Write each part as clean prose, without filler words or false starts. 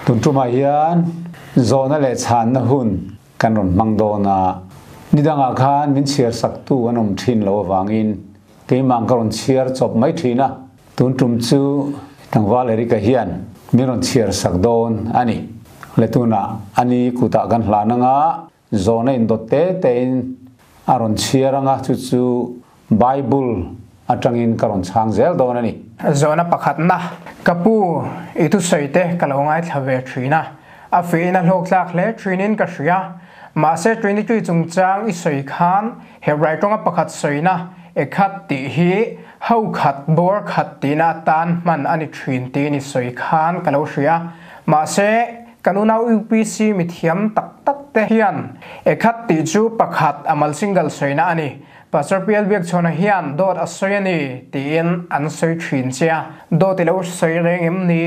Tun tumah hian zawhna leh chhanna hun kan rawn hmang dawn a, nidangah khan min chhiar saktu an awm thin lo avangin keimah ka rawn chhiar chawp mai thin a, tun tum chu tlangval Eric-a hian min rawn chhiar sak dawn a ni. Le tunah a ni kutah kan hlan anga zawhna indawt te tein a rawn chhiar anga chu chu Bible atangin ka rawn chhang zel dawn a ni. Zawhna pakhatna, Ka pu, i thusawi te ka lo ngaithla ve thin a, a fiahin a hlawkthlak hle thinin ka hria. Mahse Trinity chungchang i sawi khan Hebrai tawnga pakhat sawina Ekhad tih hi ho khat, bawr khat tihna atan hman a ni thin tiin i sawi khan ka lo hria. Mahse, kan unau UPC mithiam tak tak te hian Ekhad tih chu pakhat a mal single sawina a ni. Pastor Pial Biakchhawna hian dawt a sawi a ni tiin an sawi thin che a, dawt i lo sawi reng em ni?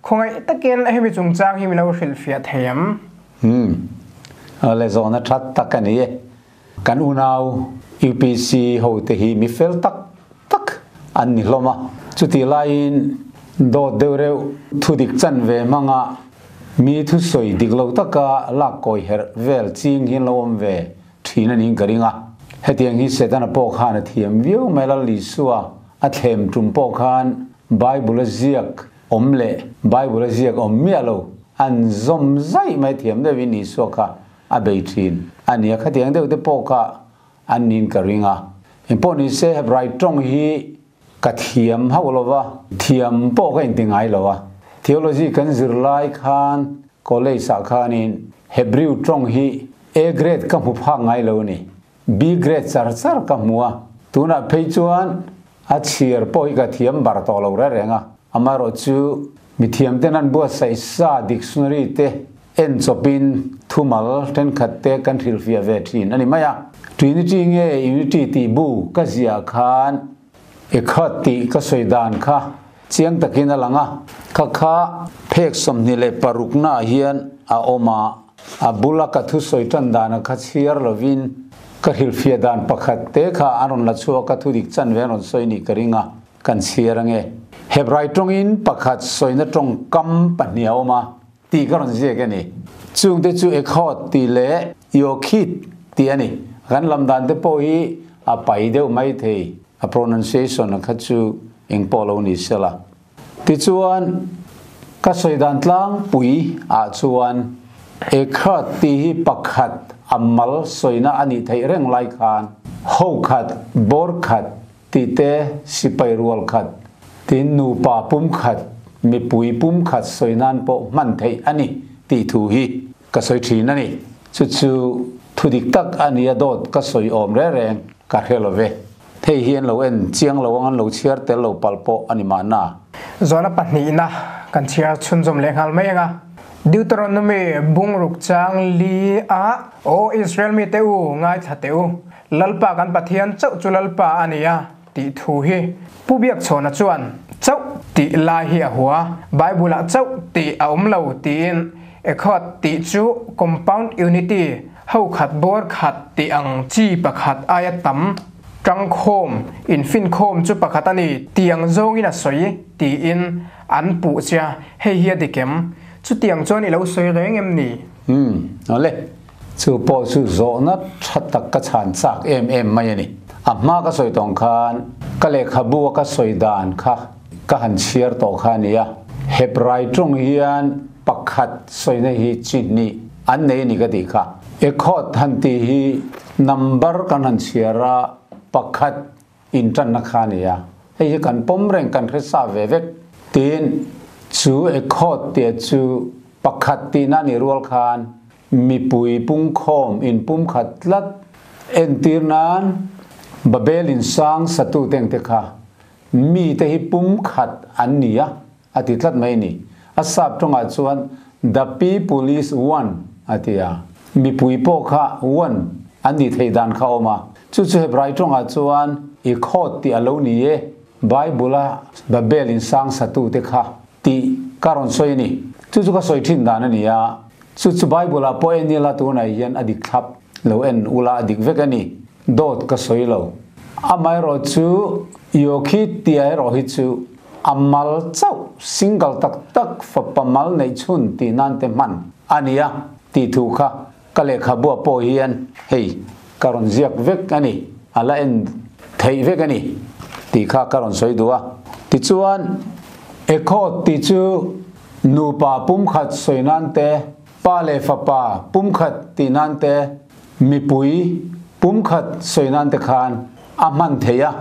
Khawngaih takin hemi chungchang hi mi lo hrilhfiah thei em? Umm. Le zawhna that tak a ni e. Kan unau UPC ho te hi mi fel tak tak an ni hlawm a. Chutih laiin dawt deuh reuh thudik chan ve hmanga mi thusawi dik lo taka lak kawi herh vel ching hi an lo awm ve Thin a niin ka ring a. Hetiang hi Setana pawh khan a thiam viau mai Lal Isua a thlem tum pawh khan Bible a ziak awm leh Bible a ziak awm miah lo an zawm zaih mai thiam deuhin Isua kha a bei thin a nia. Khatiang deuh te pawh kha an niin ka ring a. Engpawh ni se Hebrai tawng hi ka thiam hauh lo va, thiam pawh ka inti ngai lo a. Theology kan zir lai khan college ah khanin Hebrew tawng hi A grade ka hmu phak ngai lo a ni. B grade char char ka hmu a, tunah phei chuan a chhiar pawh hi ka thiam bar tawh lo reng reng a. Amaherawh chu mithiam ten an buatsaih sa dictionary te en chawpin thumal thenkhat te kan hrilhfiah ve thin a ni mai a. Trinity nge Unity tih bu ka ziah khan Ekhat tih ka sawi dan kha chiang takin a lang a, kha kha phek 26 naah hian a awm a, a bula ka thusawi tan dana kha chhiar lovin ka hrilhfiah dan pakhat te kha an rawn la chhuak a, thudik chanve an rawn sawi nih ka ring a, kan chhiar ange. Hebrai tawngin pakhat sawina tawngkam pahnih a awm a tih ka rawn ziak a ni. Chungte chu Ekhod tih leh Yokhid tih a ni. Kan lam dan te pawh hi a pai deuh mai thei, a pronunciation a kha chu eng pawh lo ni sela. Tichuan, ka sawi dan tlangpui ah chuan Ekhod tih hi pakhat a mal sawina a nih theih reng lai khan ho khat, bawr khat tih te, sipai rual khat, tin nupa pum khat, mipui pum khat sawi nan pawh hman theih a ni tih thu hi ka sawi thin a ni. Chu chu thu dik tak a nia dawt ka sawi awm reng reng ka hre lo ve. Hei hi an lo en chiang lo ang an lo chhiar tel lo palh pawh a ni mahna. Zawhna pahnihna kan chhiar chhunzawm leh nghal mai ang a. Deuteronomy bungruk chang li a, Aw Israel mite u, ngaithla teh u. Lalpa kan Pathian chauh chu Lalpa a ni a tih thu hi Pu Biakchhawna chuan chauh tih lai hi a hua, Bible-ah chauh tih a awm lo tiin Ekhawt tih chu compound unity, ho khat bawr khat tih ang chi pakhat aia tam, tangkhawm, infinkhawm chu pakhat a ni tih ang zawngin a sawi tiin an puh che a, hei hi a dik em? Chutiang chuan i lo sawi reng em ni? Umm, awle. Chu pawh chu zawhna tha tak ka chhan chak em em mai a ni. A hma ka sawi tawng khan ka lehkhabu a ka sawi dan kha ka han chhiar tawh kha a ni a. Hebrai tawng hian pakhat sawina hi chi hnih an nei a ni ka tih kha. Ekhawt han tih hi number kan han chhiar a, pakhat intanna kha a ni a. Hei hi kan pawm reng kan hre sa ve vek. Tin, chu ekhawt tih chu pakhat tihna a nih rual khan Mipui pungkhawm inpumkhat tlat entir nan Babel insang satu tengte kha mite hi pumkhat an ni a, a ti tlat mai a ni. A sap tawngah chuan The people is one a ti a, mipui pawh kha one an nih theih dan kha a awm a. Chu chu Hebrai tawngah chuan i khawt tih a lo ni e, Bible-a Babel insang satute kha tih ka rawn sawi a ni. Chu chu ka sawi thin dan a ni a, chu chu Bible ah pawh en ila tunah hian a dik thlap lo en ula a dik vek a ni, dawt ka sawi lo. Amaherawh chu Yokhi tia erawh hi chu a mal chauh single tak tak fapa mal neih chhun tih nan te hman a ni a tih thu kha ka lehkhabu ah pawh hian hei ka rawn ziak vek a ni, a la en theih vek a ni tih kha ka rawn sawi duh a. Tichuan, Ekhawt tih chu nupa pumkhat sawi nan te, pa leh fapa pumkhat tih nan te, mipui pumkhat sawi nan te khan a hman theih a,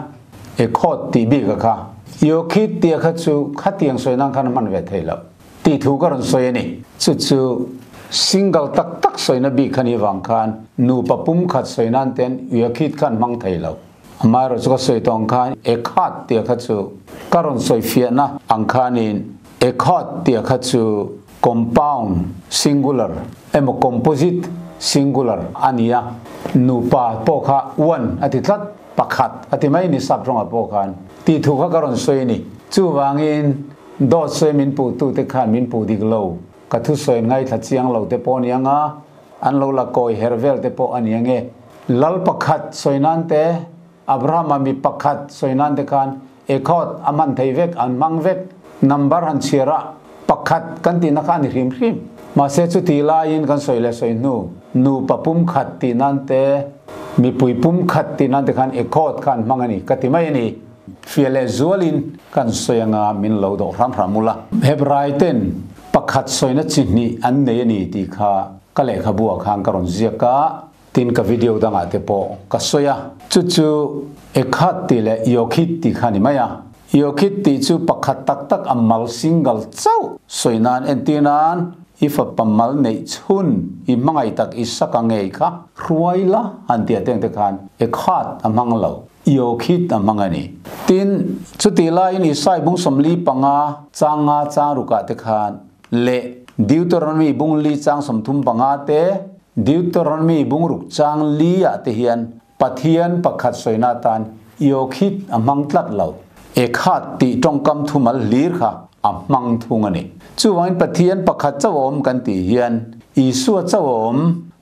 Ekhawt tih bik a kha. Yokhit tih a kha chu khatiang sawi nan khan a hman ve theih loh. Tih thu ka rawn sawi a ni. Chu chu single tak tak sawina bik kha ni vang khan nupa pum khat sawi nan ten uiakhit khan hmang thei lo. Amaherawh chu ka sawi tawng khan ekhat tia kha chu ka rawn sawi fiahna ang khanin ekhat tia kha chu compound singular emaw composite singular a ni a, nupa pawh kha one a ti tlat, pakhat a ti mai ni sap rawngah pawh khan tih thu kha ka rawn sawi a ni. Chuvangin Dawt sawi min puhtute khan min puh dik lo, ka thusawi ngaithla chiang lo te pawh a ni ang a, an lo la kawi her vel te pawh a ni ang e. Lal pakhat sawi nan te, Abrahama mi pakhat sawi nan te khan ekhawt a hman thei vek, an hmang vek. Number han chhiar a, pakhat kan tihna kha a ni hrim hrim. Mahse chuti laiin kan sawi leh sawi hnu, nupa pumkhat tih nan te, mipui pumkhat tih nan te khan ekhawt kha an hmang a ni, ka ti mai a ni. Fiah leh zualin kan sawi anga min lo dawh hram hram ula. Hebrai ten pakhat sawina chi hnih an nei a ni tih kha ka lehkhabu ah khan ka rawn ziak a, tin ka video dangah te pawh ka sawi a. Chu chu Ekhad tih leh Yokhid tih kha a ni mai a. Yokhid tih chu pakhat tak tak a mal single chauh sawi nan entir nan i fapa mal neih chhun i hmangaih tak i saka ngei kha hruai la han tih ateng te khan Ekhad a hmang lo. Iokhit a hmang a ni. Tin, chutih laiin Isai bung 45 chang nga chang rukah te khan leh Deuteronomy bung li chang 35 te, Deuteronomy bung ruk chang li ah te hian Pathian pakhat sawina atan Iokhit a hmang tlat lo. Ekhat tih tawngkam thumal hlir kha a hmang thung a ni. Chuvangin Pathian pakhat chauh a awm kan tih hian Isua chauh a awm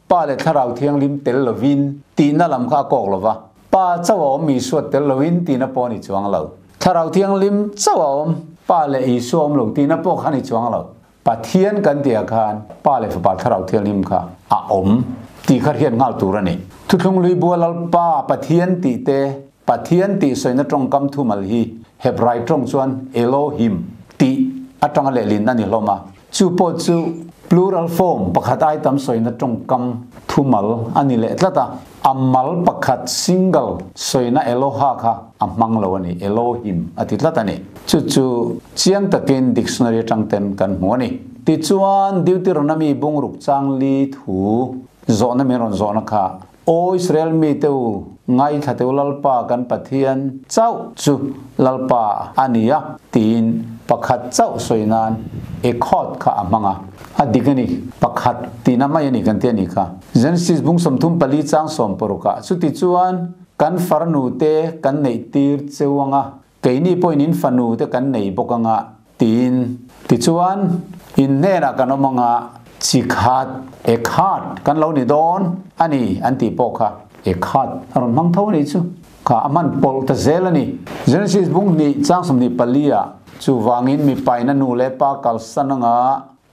Pa leh Thlarau Thianghlim tel lovin tihna lam kha a kawk lo va, Pa chauh a awm Isua tel lovin tihna pawh a ni chuang lo. Thlarau Thianghlim chauh a awm, Pa leh Isua awm lo tihna pawh kha a ni chuang lo. Pathian kan tihah khan Pa leh Fapa Thlarau Thianghlim kha a awm tih kha hriat nghal tur a ni. Thuthlung lui bua Lalpa Pathian tih te, Pathian tih sawina tawngkam thumal hi Hebrai tawng chuan Elohim tih atanga lehlin a ni hlawm a. Chu pawh chu plural form pakhat ai tam sawina tawngkam thumal a ni leh tlat a, a mal pakhat single sawina Eloha kha a hmang lo a ni, Elohim a ti tlat a ni. Chu chu chiang takin dictionary atang ten kan hmu a ni. Tichuan Deuteronomy bungruk chang li thu zawhna min rawn zawhna kha Aw Israel mite u, ngaithla teu Lalpa kan Pathian chauh chu Lalpa a ni a, tiin pakhat chauh sawi nan ekhawt kha a hmang a. A dik a ni, pakhat tihna mai a ni kan ti a nih kha. Genesis bung 34 chang 60 ah chuti chuan kan farnu te kan neih tir cheu anga, keini pawhin in fanu te kan nei bawk anga tiin. Tichuan, in hnenah kan awm anga chi khat, e khat kan lo ni dawn a ni an tih pawh kha e khat a rawn hmang tho a nih chu. Kha a hman pawlh ta zel a ni. Genesis bung hnih chang 24 ah chuvangin mipain a nu leh pa kalsan anga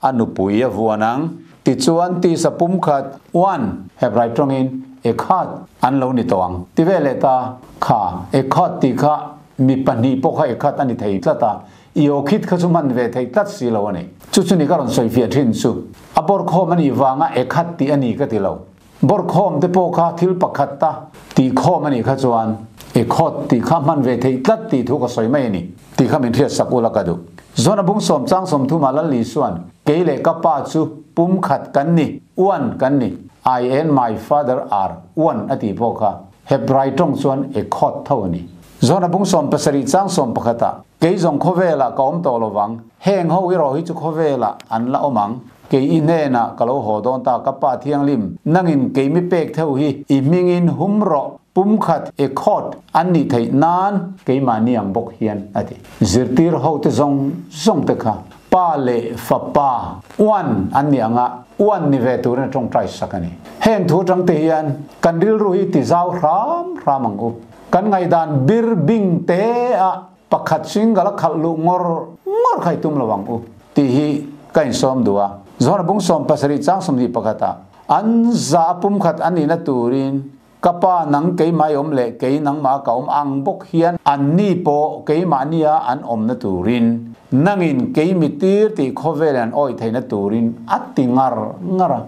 a nupui a vuan ang. Tichuan tisa pumkhat, one, Hebrai tawngin ekhad an lo ni tawh ang. Ti ve leh ta, kha ekhad tih kha mi pahnih pawh kha ekhad a ni thei tlat a, i awkhit kha chu hman ve theih tlat si lo a ni. Chu chu ni ka rawn sawi fiah thin chu. A bawrkhawm a nih vanga ekhad tih a ni ka ti lo. Bawrkhawm te pawh kha thil pakhat ta tih khawm a nih kha chuan ekhawt tih kha hman ve theih tlat tih thu ka sawi mai a ni tih kha min hriat sak ula ka duh. Zawn a bung sawm chang 30 ah Lal Isuan, Kei leh ka pa chu pum khat kan ni, one kan ni, I and my father are one a tih pawh kha Hebrai tawng chuan ekhawt tho a ni. Zawn a bung 17 chang 11 ah, Kei zawng khawvelah ka awm tawh lovang, heng ho erawh hi chu khawvelah an la awm ang. Kei i hnenah ka lo haw dawn ta, ka Pa Thianghlim, nangin kei mi pek theuh hi i hmingin hum rawh, pumkhat e khawt an nih theih nan keimahni ang bawk hian, a ti. Zirtir hote zawng zawng te kha Pa leh Fapa uan an nih anga uan ni ve turin a tawngtai sak a ni. Heng thu atang te hian kan rilru hi ti zau hram hram ang u. Kan ngaihdan bir bing te a. Pakhat single a khalh luh ngawr ngawr kha i tum lo ang u tih hi ka insawm duh a. Johana bung 70 chang 21 ah an za a pumkhat a nihna turin ka Pa nang keimah i awm leh kei nangmah ka awm ang bawk hian anni pawh keimahnia an awmna turin nangin kei mi tir tih khawvel an awih theihna turin a ti ngar ngar a.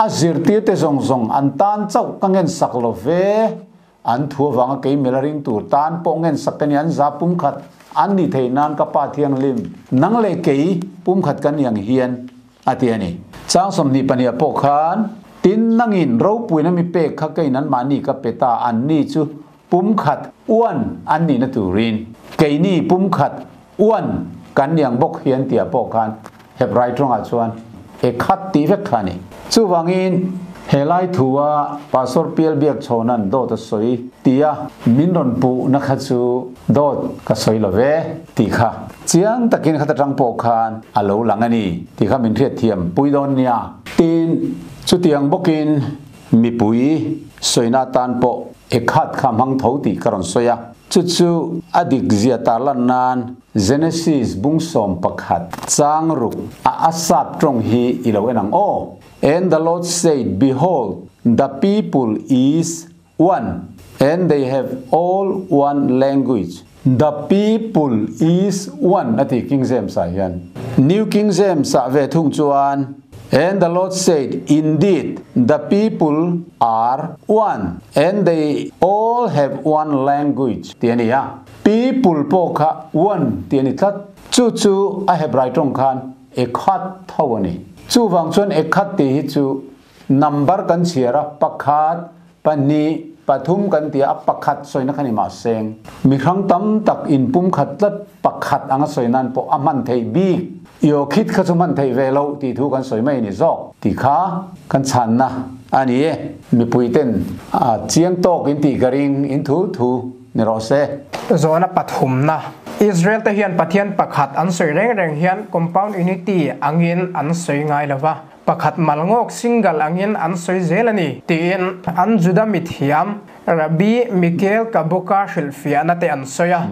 A zirtirte zawng zawng an tan chauh ka ngensak lo ve. An thu avanga kei mela ring tur tan pawh ngensak ka ni, an za pumkhat an nih theih nan ka Pa Thianghlim, nang leh kei pumkhat kan iang hian, a ti a ni. Chang 22 ah pawh khan, Tin, nangin ropuina mi pek kha keiin anmahni ka pe ta, anni chu pumkhat uan an nihna turin keini pumkhat uan kan niang bawk hian tih ah pawh khan Hebrai tawngah chuan e khat tih vek kha a ni. Chuvangin, he lai thua Pastor Pial Biak Chhawna'n dawt a sawi tia min rawn puhna kha chu dawt ka sawi lo ve tih kha chiang takin khata tang pawh khan a lo lang a ni tih kha min hriatthiam pui dawn nia. Tin, chutiang bawkin mipui sawina atan pawh e khat kha hmang tho tih ka rawn sawi a. Chu chu a dik zia tarlan nan Genesis bung 11 chang ruk a a sap tawng hi i lo en ang aw. And the Lord said, Behold, the people is one, and they have all one language. The people is one a ti King James ah hian. New King James ah ve thung chuan And the Lord said, Indeed, the people are one, and they all have one language, tih a ni a. People pawh kha one tih a ni tlat. Chu chu a Hebrai tawng khan ekhat tho a ni. Chuvang chuan ekhat tih hi chu number kan chhiar a, pakhat, pahnih, pathum kan ti a, a pakhat sawina kha ni mah seng. Mi hrang tam tak inpumkhat tlat pakhat anga sawi nan pawh a hman theih bik. I aw khit kha chu hman theih ve loh tih thu kan sawi mai a ni zawk tih kha kan chhanna a ni e. Mipui ten a chiang tawk in tih ka ring in thu thu ni rawh se. Zawhna pathumna, Israel te hian Pathian pakhat an sawi reng reng hian compound unity angin an sawi ngai lo va. Pakhat mal ngawk single angin an sawi zel a ni, tiin an Juda mithiam Rabbi Michael Kabuka hrilhfiahna te an sawi a.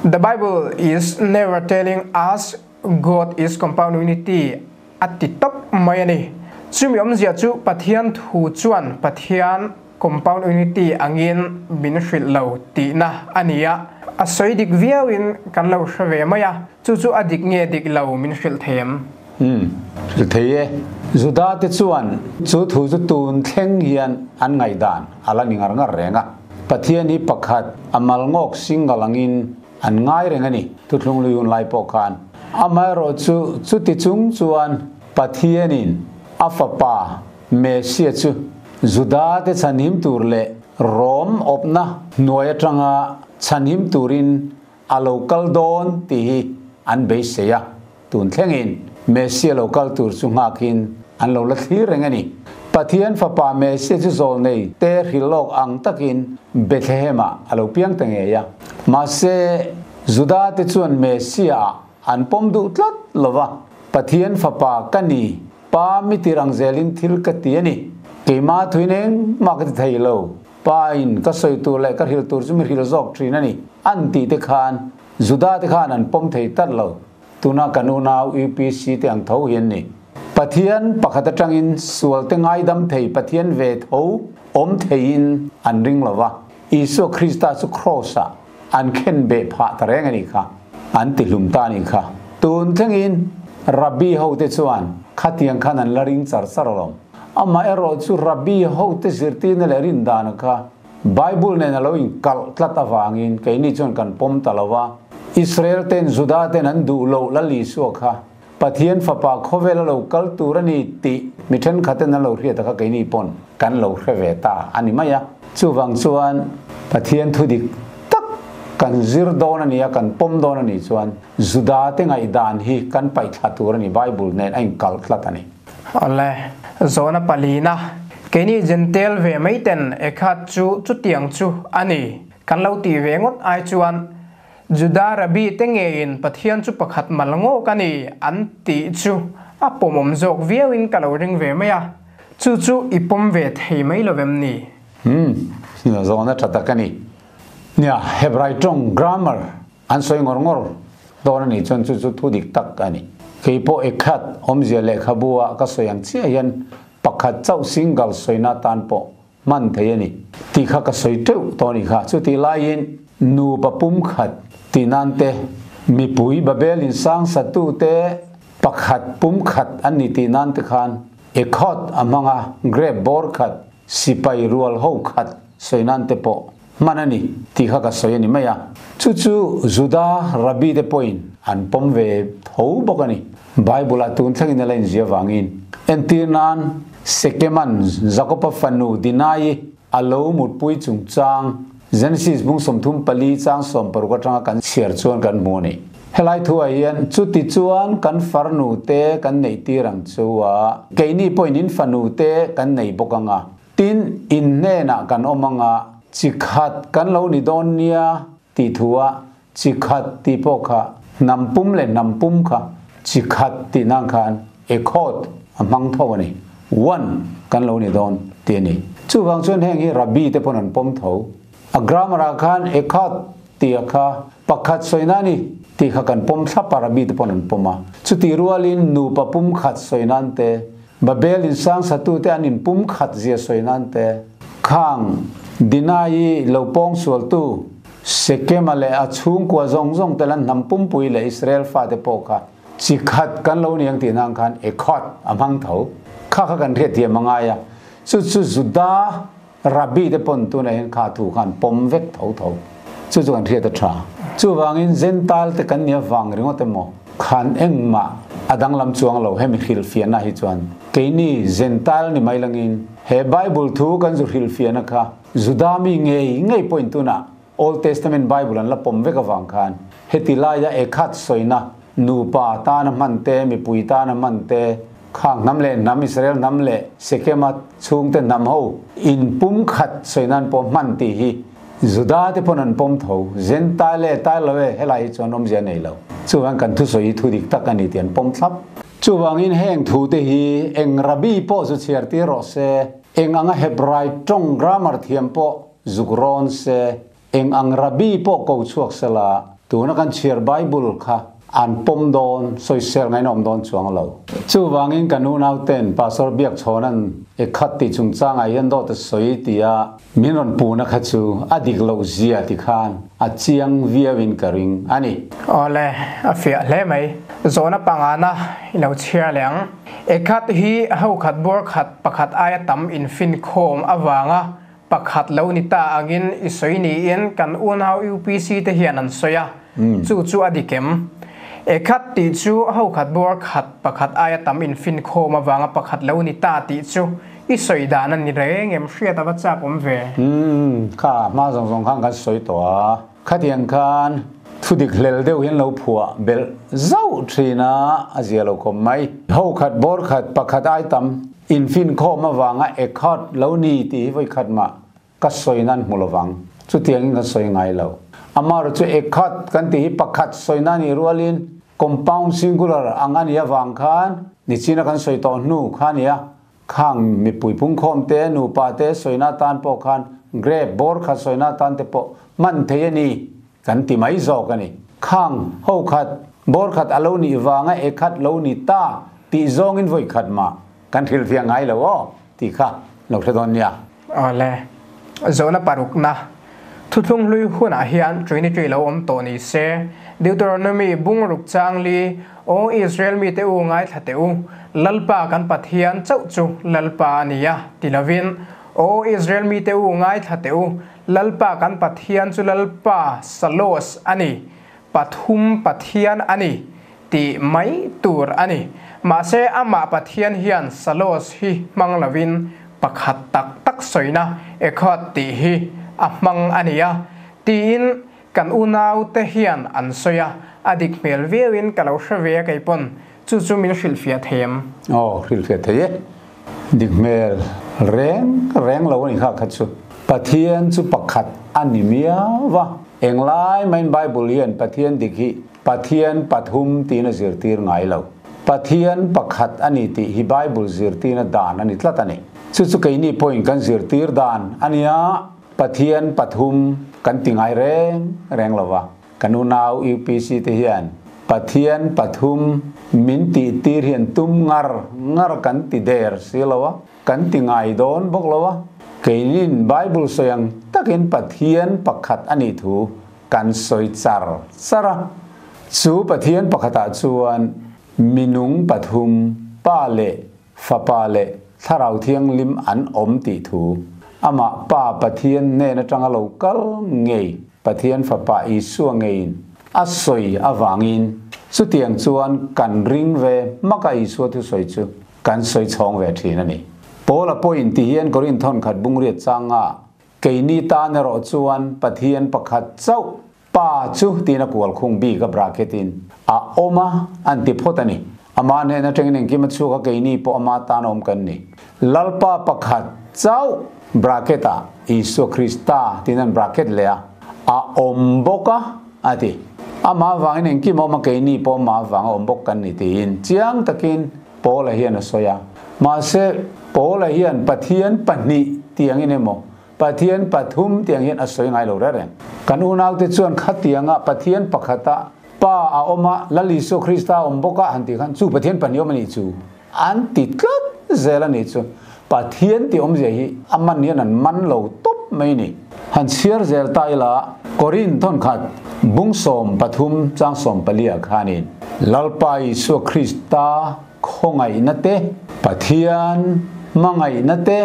The Bible is never telling us God is compound unity a ti tawp mai a ni. Chumi awmzia chu Pathian thu chuan Pathian compound unity angin min hrilh lo tihna a ni a. A sawi dik viauin kan lo hre ve mai a, chu chu a dik nge dik lo min hrilh thei em? Umm, hrilh thei e. Juda te chuan chu thu chu tun thleng hian an ngaihdan a la ni ngar ngar reng a. Pathian hi pakhat a mal ngawk single angin an ngai reng a ni, thuthlung lui hun lai pawh khan. Amaherawh chu chuti chung chuan Pathianin a fapa Messia chu Juda te chhanhim tur leh Rom awpna hnuai atanga chhanhim turin a lo kal dawn tih hi an beisei a, tun thlengin Messia lo kal tur chu nghakin an lo la thlir reng a ni. Pathian Fapa Messia chu zawlnei te hrilhlawk ang takin Bethlehem-ah a lo piang ta ngei a. Mahse, Juda te chuan Messia-ah an pawm duh tlat lo va, Pathian Fapa ka ni, Pa mi tir ang zelin thil ka ti a ni. Keimah thuin engmah ka ti thei lo. Pa in ka sawi tur leh ka hrilh tur chu mi hrilh zawk thin a ni. An tih te khan Juda te khan an pawm thei tlat lo. Tuna kan unau UPC te ang tho hi an ni. Pathian pakhat atangin sual te ngaidam thei Pathian ve tho awm theiin an ring lo va. Isua Krista chu Kraws ah an khen beh phah ta reng a nih kha. An ti hlum ta a nih kha. Tun thlengin Rabbi ho te chuan khatiang khan an la ring char char alawm. Amaherawh chu Rabbi hote zirtirna leh rindana kha Bible nen a lo inkalh tlat avangin keini chuan kan pawm ta lo va. Israel ten Juda ten an duh loh Lal Isua kha Pathian Fapa khawvel a lo kal tur a ni tih mi thenkhaten an lo hriat a kha keini pawn kan lo hre ve ta a ni mai a. Chuvang chuan Pathian thudik tak kan zir dawn a ni a, kan pawm dawn a nih chuan Juda te ngaihdan hi kan paihthla tur a ni, Bible nen a inkalh tlat a ni. Awle, zawhna palina, keini Jentail ve mai ten Eckhart chu chutiang chu a ni, kan lo tih ve ngawt ai chuan Juda Rabbi te ngeiin Pathian chu pakhat mal ngawk a ni an tih chu a pawmawm zawk viauin ka lo ring ve mai a, chu chu i pawm ve thei mai lo vem ni? Umm, zawhna tha tak a ni. Nia, Hebrai tawng grammar. An sawi ngawr ngawr dawn a nih chuan chu chu thu dik tak a ni. Kei pawh Ekhat awmzia lehkhabu ah ka sawi ang chiah hian pakhat chauh single sawina tan pawh hman thei a ni tih kha ka sawi teuh tawh a nih kha. Chutih laiin nupa pumkhat tih nan te, mipui Babel in sang satu te pakhat pumkhat an ni tih nan te khan Ekhot a hmang a, grape bawr khat, sipai rual ho khat sawi nan te pawh hman a ni tih kha ka sawi a ni mai a. Chu chu Juda Rabbi te pawhin an pawm ve tho bawk a ni. Bible ah tun thlengin a la inzia vangin. Entir nan, Sekeman Jakoba fanu Dinai a lo mutpui chungchang Genesis bung 34 chang 60 atanga kan chhiar chuan kan hmu a ni. Helai thuah hian chuti chuan kan farnu te kan neih tir ang chu a, keini pawhin in fanu te kan nei bawk ang a, tin in hnenah kan awm ang a, chi khat kan lo ni dawn nia tih thuah Chi khat tih pawh kha hnam pum leh hnam pum kha chi khat tih nan khan ekhawt a hmang tho a ni. One kan lo ni dawn tih a ni. Chuvang chuan heng hi Rabbi te pawn an pawm tho. A grammar ah khan ekhawt tih a kha pakhat sawina a ni tih kha kan pawm thlap a Rabbi te pawn an pawm a. Chutih rualin nupa pum khat sawi nan te, Babel in sang satu te an in pum khat zia sawi nan te, khang Dinai lo pawng sualtu Sekema leh a chhungkua zawng zawng tel an hnam pumpui leh Israel fate pawh kha chi khat kan lo niang tih nan khan ekhawt a hmang tho. Kha kha kan hriat thiam a ngai a, chu chu Juda Rabbi te pawn tunah hian kha thu khan pawm vek tho tho. Chu chu kan hriat a tha. Chuvangin Gentile te kan nia vang ringawt emaw khan engmah a danglam chuang lo hemi hrilhfiahna hi chuan keini Gentile ni mai langin he Bible thu kan zu hrilhfiahna kha Juda mi ngei ngei pawhin tunah Old Testament Bible an la pawm vek avang khan heti laia ekhat sawina nupa tana hman te, mipui tana hman te, khang hnam leh hnam, Israel hnam leh Sekema chhungte hnam ho inpumkhat sawi nan pawh hman tih hi Juda te pawn an pawm tho. Gentile e, tai lo e, helai hi chuan awmzia nei lo. Chuvang kan thusawi hi thu dik tak a ni tih an pawm thlap. Chuvangin heng thu te hi eng Rabbi pawh zu chhiar tir rawh se. Eng anga Hebrai tawng grammar thiam pawh zuk rawn se, eng ang rabbi pawh ko chhuak se la, tuna kan chhiar Bible kha an pawm dawn, sawisel ngain a awm dawn chuang lo. Chuvangin kan unauten Pastor Biakchhawna'n e khat tih chungchangah hian dawt a sawi tia min rawn puhna kha chu a dik loh zia ti khan a chiang viauin ka ring a ni. Awle, a fiah hle mai. Zawhna pangana i lo chhiar leh ang. Ekhat hi ho khat bawr khat pakhat aia tam infinkhawm avanga pakhat lo ni ta angin i sawi niin kan unau UPC te hian an sawi a, chu chu a dik em? Ekhat tih chu ho khat bawr khat pakhat aia tam infinkhawm avanga pakhat lo ni ta tih chu i sawi dan a ni reng em? Hriat a va chak awm ve. Umm, kha hma zawng zawng khan kan sawi tawh a. Khatiang khan thu dik hlel deuh hian lo phuah belh zauh thin a, a zia lo khawp mai. Ho khat, bawr khat, pakhat ai tam infinkhawm avanga ekhawt lo ni tih hi vawi khat mah ka sawi nan hmu lovang. Chutiangin kan sawi ngai lo. Amaherawhchu chu ekhawt kan tih hi pakhat sawi nan nih rualin compound singular ang a nih avang khan nichina kan sawi tawh hnu kha a ni a, Khang mipui pungkhawm te, nupa te sawina atan pawh khan grape bawr khat sawina atan te pawh hman thei a ni kan ti mai zawk a ni. Khang ho khat, bawr khat a lo nih vanga e khat lo ni ta tih zawngin vawi khat mah kan hrilhfiah ngai lo aw tih kha lo hre dawn nia. Awle, zawhna parukna Thuthlung hlui hunah hian Trinity lo awm tawh ni se, Deuteronomy bung ruk chang li, Aw Israel mite u ngaithla teh u, Lalpa kan Pathian chauh chu Lalpa a ni a, ti lovin, Aw Israel mite u ngaithla teh u, Lalpa kan Pathian chu Lalpa Salos a ni, Pathum Pathian a ni, tih mai tur a ni. Mahse amah Pathian hian Salos hi hmang lovin pakhat tak tak sawina Ekhad tih hi a hmang a ni a, tiin kan unaute hian an sawi a, a dik hmel viauin ka lo hre ve a keipawn chu chu min hrilhfiah thei em? Aw, hrilhfiah thei e. Dik hmel reng reng lo a ni kha kha chu. Pathian chu pakhat a ni miau va, englai maiin Bible hian Pathian dik hi Pathian pathum tiin a zirtir ngai lo. Pathian pakhat a ni tih hi Bible zirtirna dan a ni tlat a ni. Chu chu keini pawhin kan zirtir dan a nia, Pathian pathum kan ti ngai reng reng lo va. Kan unau upc te hian Pathian pathum min tih tir hi an tum ngar ngar kan ti der si lo a, kan ti ngai dawn bawk lo a. Keinin Bible sawi ang takin Pathian pakhat a nih thu kan sawi char char a. Chu Pathian pakhatah chuan minung pathum, Pa leh Fapa leh Thlarau Thianghlim an awm tih thu amah Pa Pathian hnen atanga lo kal ngei Pathian Fapa Isua ngeiin a sawi avangin chutiang chuan kan ring ve hmaka Isua thusawi chu kan sawi chhawng ve thin a ni. Paula pawhin ti hian Korinth thawnkhat bungriat changa keini tan erawh chuan Pathian pakhat chauh Pa chu tiin a kual khung bik a bracket in a awm a an ti phawt a ni. Ama hnen atangin engkim a chhuak a keini pawh ama tan awm kan ni. Lalpa pakhat chauh bracket ah Isua Krista tiin an bracket leh a, a awm bawk a a ti. Ama avangin engkim a awm a keini pawh ama avanga awm bawk kan ni tiin chiang takin Paula hian a sawi a. Mahse Paula hian Pathian pahnih tiangin emaw Pathian pathum tiang hian a sawi ngai lo reng reng. Kan unaute chuan khatianga Pathian pakhata Pa a awm a, Lal Isua Krista a awm bawk a han tih khan chu Pathian pahnih awm a nih chu an ti tlat zel a nih chu. Pathian tih awmzia hi a man hian an man lo tawp mai ni. Han chhiar zel ta ila Korin thawnkhat bung 13 chang 14 ah khanin Lalpa Isua Krista Khawngaihna te, Pathian hmangaihna te,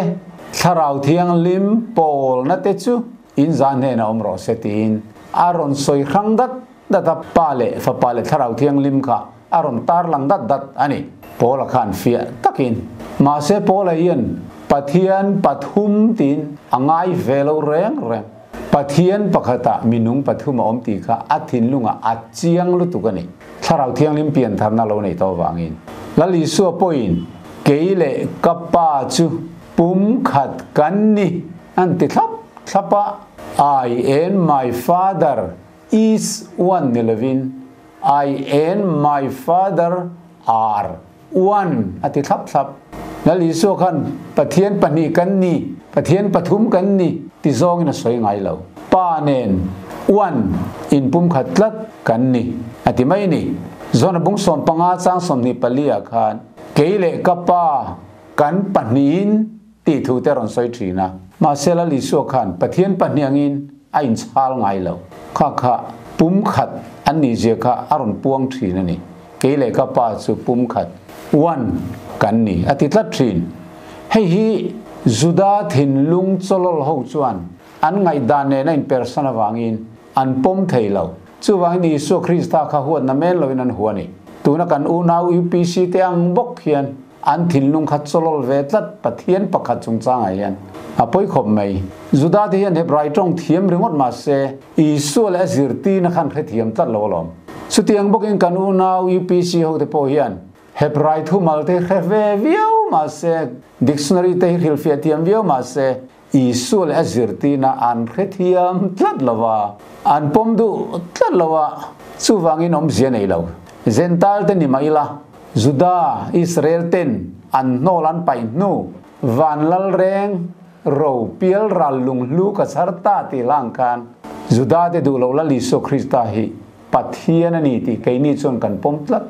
Thlarau Thianghlim pawlna te chu in za hnenah awm rawh se tiin a rawn sawi hrang dat dat a, Pa leh Fapa leh Thlarau Thianghlim kha a rawn tarlang dat dat a ni. Paula khan fiah takin, Mahse Paula hian Pathian pathum tiin a ngai ve lo reng reng. Pathian pakhatah minung pathum a awm tih kha a thinlungah a chiang lutuk a ni. Thlarau Thianghlim piantharna lo nei tawh avangin Lal Isua pawhin kei leh ka Pa chu pumkhat kan ni an ti thlap thlap a, I and my Father is one ni lovin I and my Father are one a ti thlap thlap. Lal Isua khan Pathian pahnih kan ni, Pathian pathum kan ni ti zawngin a sawi ngai lo. Pa nen one in pumkhat tlat kan ni a ti mai ni. Zona bung 15 chang 24 ah khan kei leh ka Pa kan pahnihin tih thu te rawn sawi thin a. Mahse Lal Isua khan Pathian pahnih angin a inchhal ngai lo. Kha kha pumkhat an nih zia kha a rawn puang thin a ni. Kei leh ka pa chu pumkhat, one, kan ni, a ti tlat thin. Hei hi Juda thinlung chawlawl ho chuan an ngaihdan nena inpersan avangin an pawm thei lo. Chuvangin Isua Krista kha huatna men loin an hua a ni. Tuna kan unau UPC te ang bawk hian an thinlung kha chawlawl ve tlat Pathian pakhat chungchangah hian a pawi khawp mai. Juda te hian Hebrai tawng thiam ringawt mahse Isua leh a zirtirna khan hrethiam tlat lo alawm. Chutiang bawkin kan unau UPC ho te pawh hian Hebrai thumal te hre ve viau mahse, dictionary te hi hrilhfiah thiam viau mahse, Isua leh a zirtirna an hrethiam tlat lo va, an pawm duh tlat lo a, chuvangin awmzia nei lo. Gentile te ni mah ila, Juda, Israel ten an hnawl an paih hnu, van lal reng, Ro pial ral lunghlu ka chhar ta tih hlang khan Juda te duh loh Lal Isua Krista hi Pathian a ni tih keini chuan kan pawm tlat.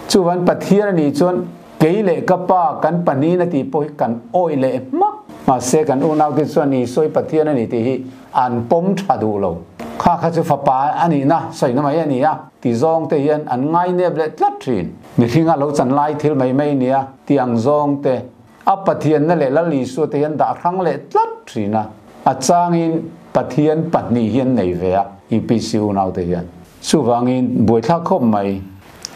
Chuvan Pathian a nih chuan kei leh ka Pa kan pahnihin a tih pawh hi kan awih leh hmak. Mahse kan unaute chuan Isua hi Pathian a ni tih hi an pawm tha duh lo. Kha kha chu fapa a nihna sawina mai a ni a ti zawng te hian an ngainep leh tlat thin. Mihringa lo chan lai thil mai mai nia ti ang zawng te A Pathianna leh Lal Isua te hian dah hrang leh tlat thin a, a changin Pathian pahnih hi an nei ve a, UPC unaute hian. Chuvangin buaithlak khawp mai.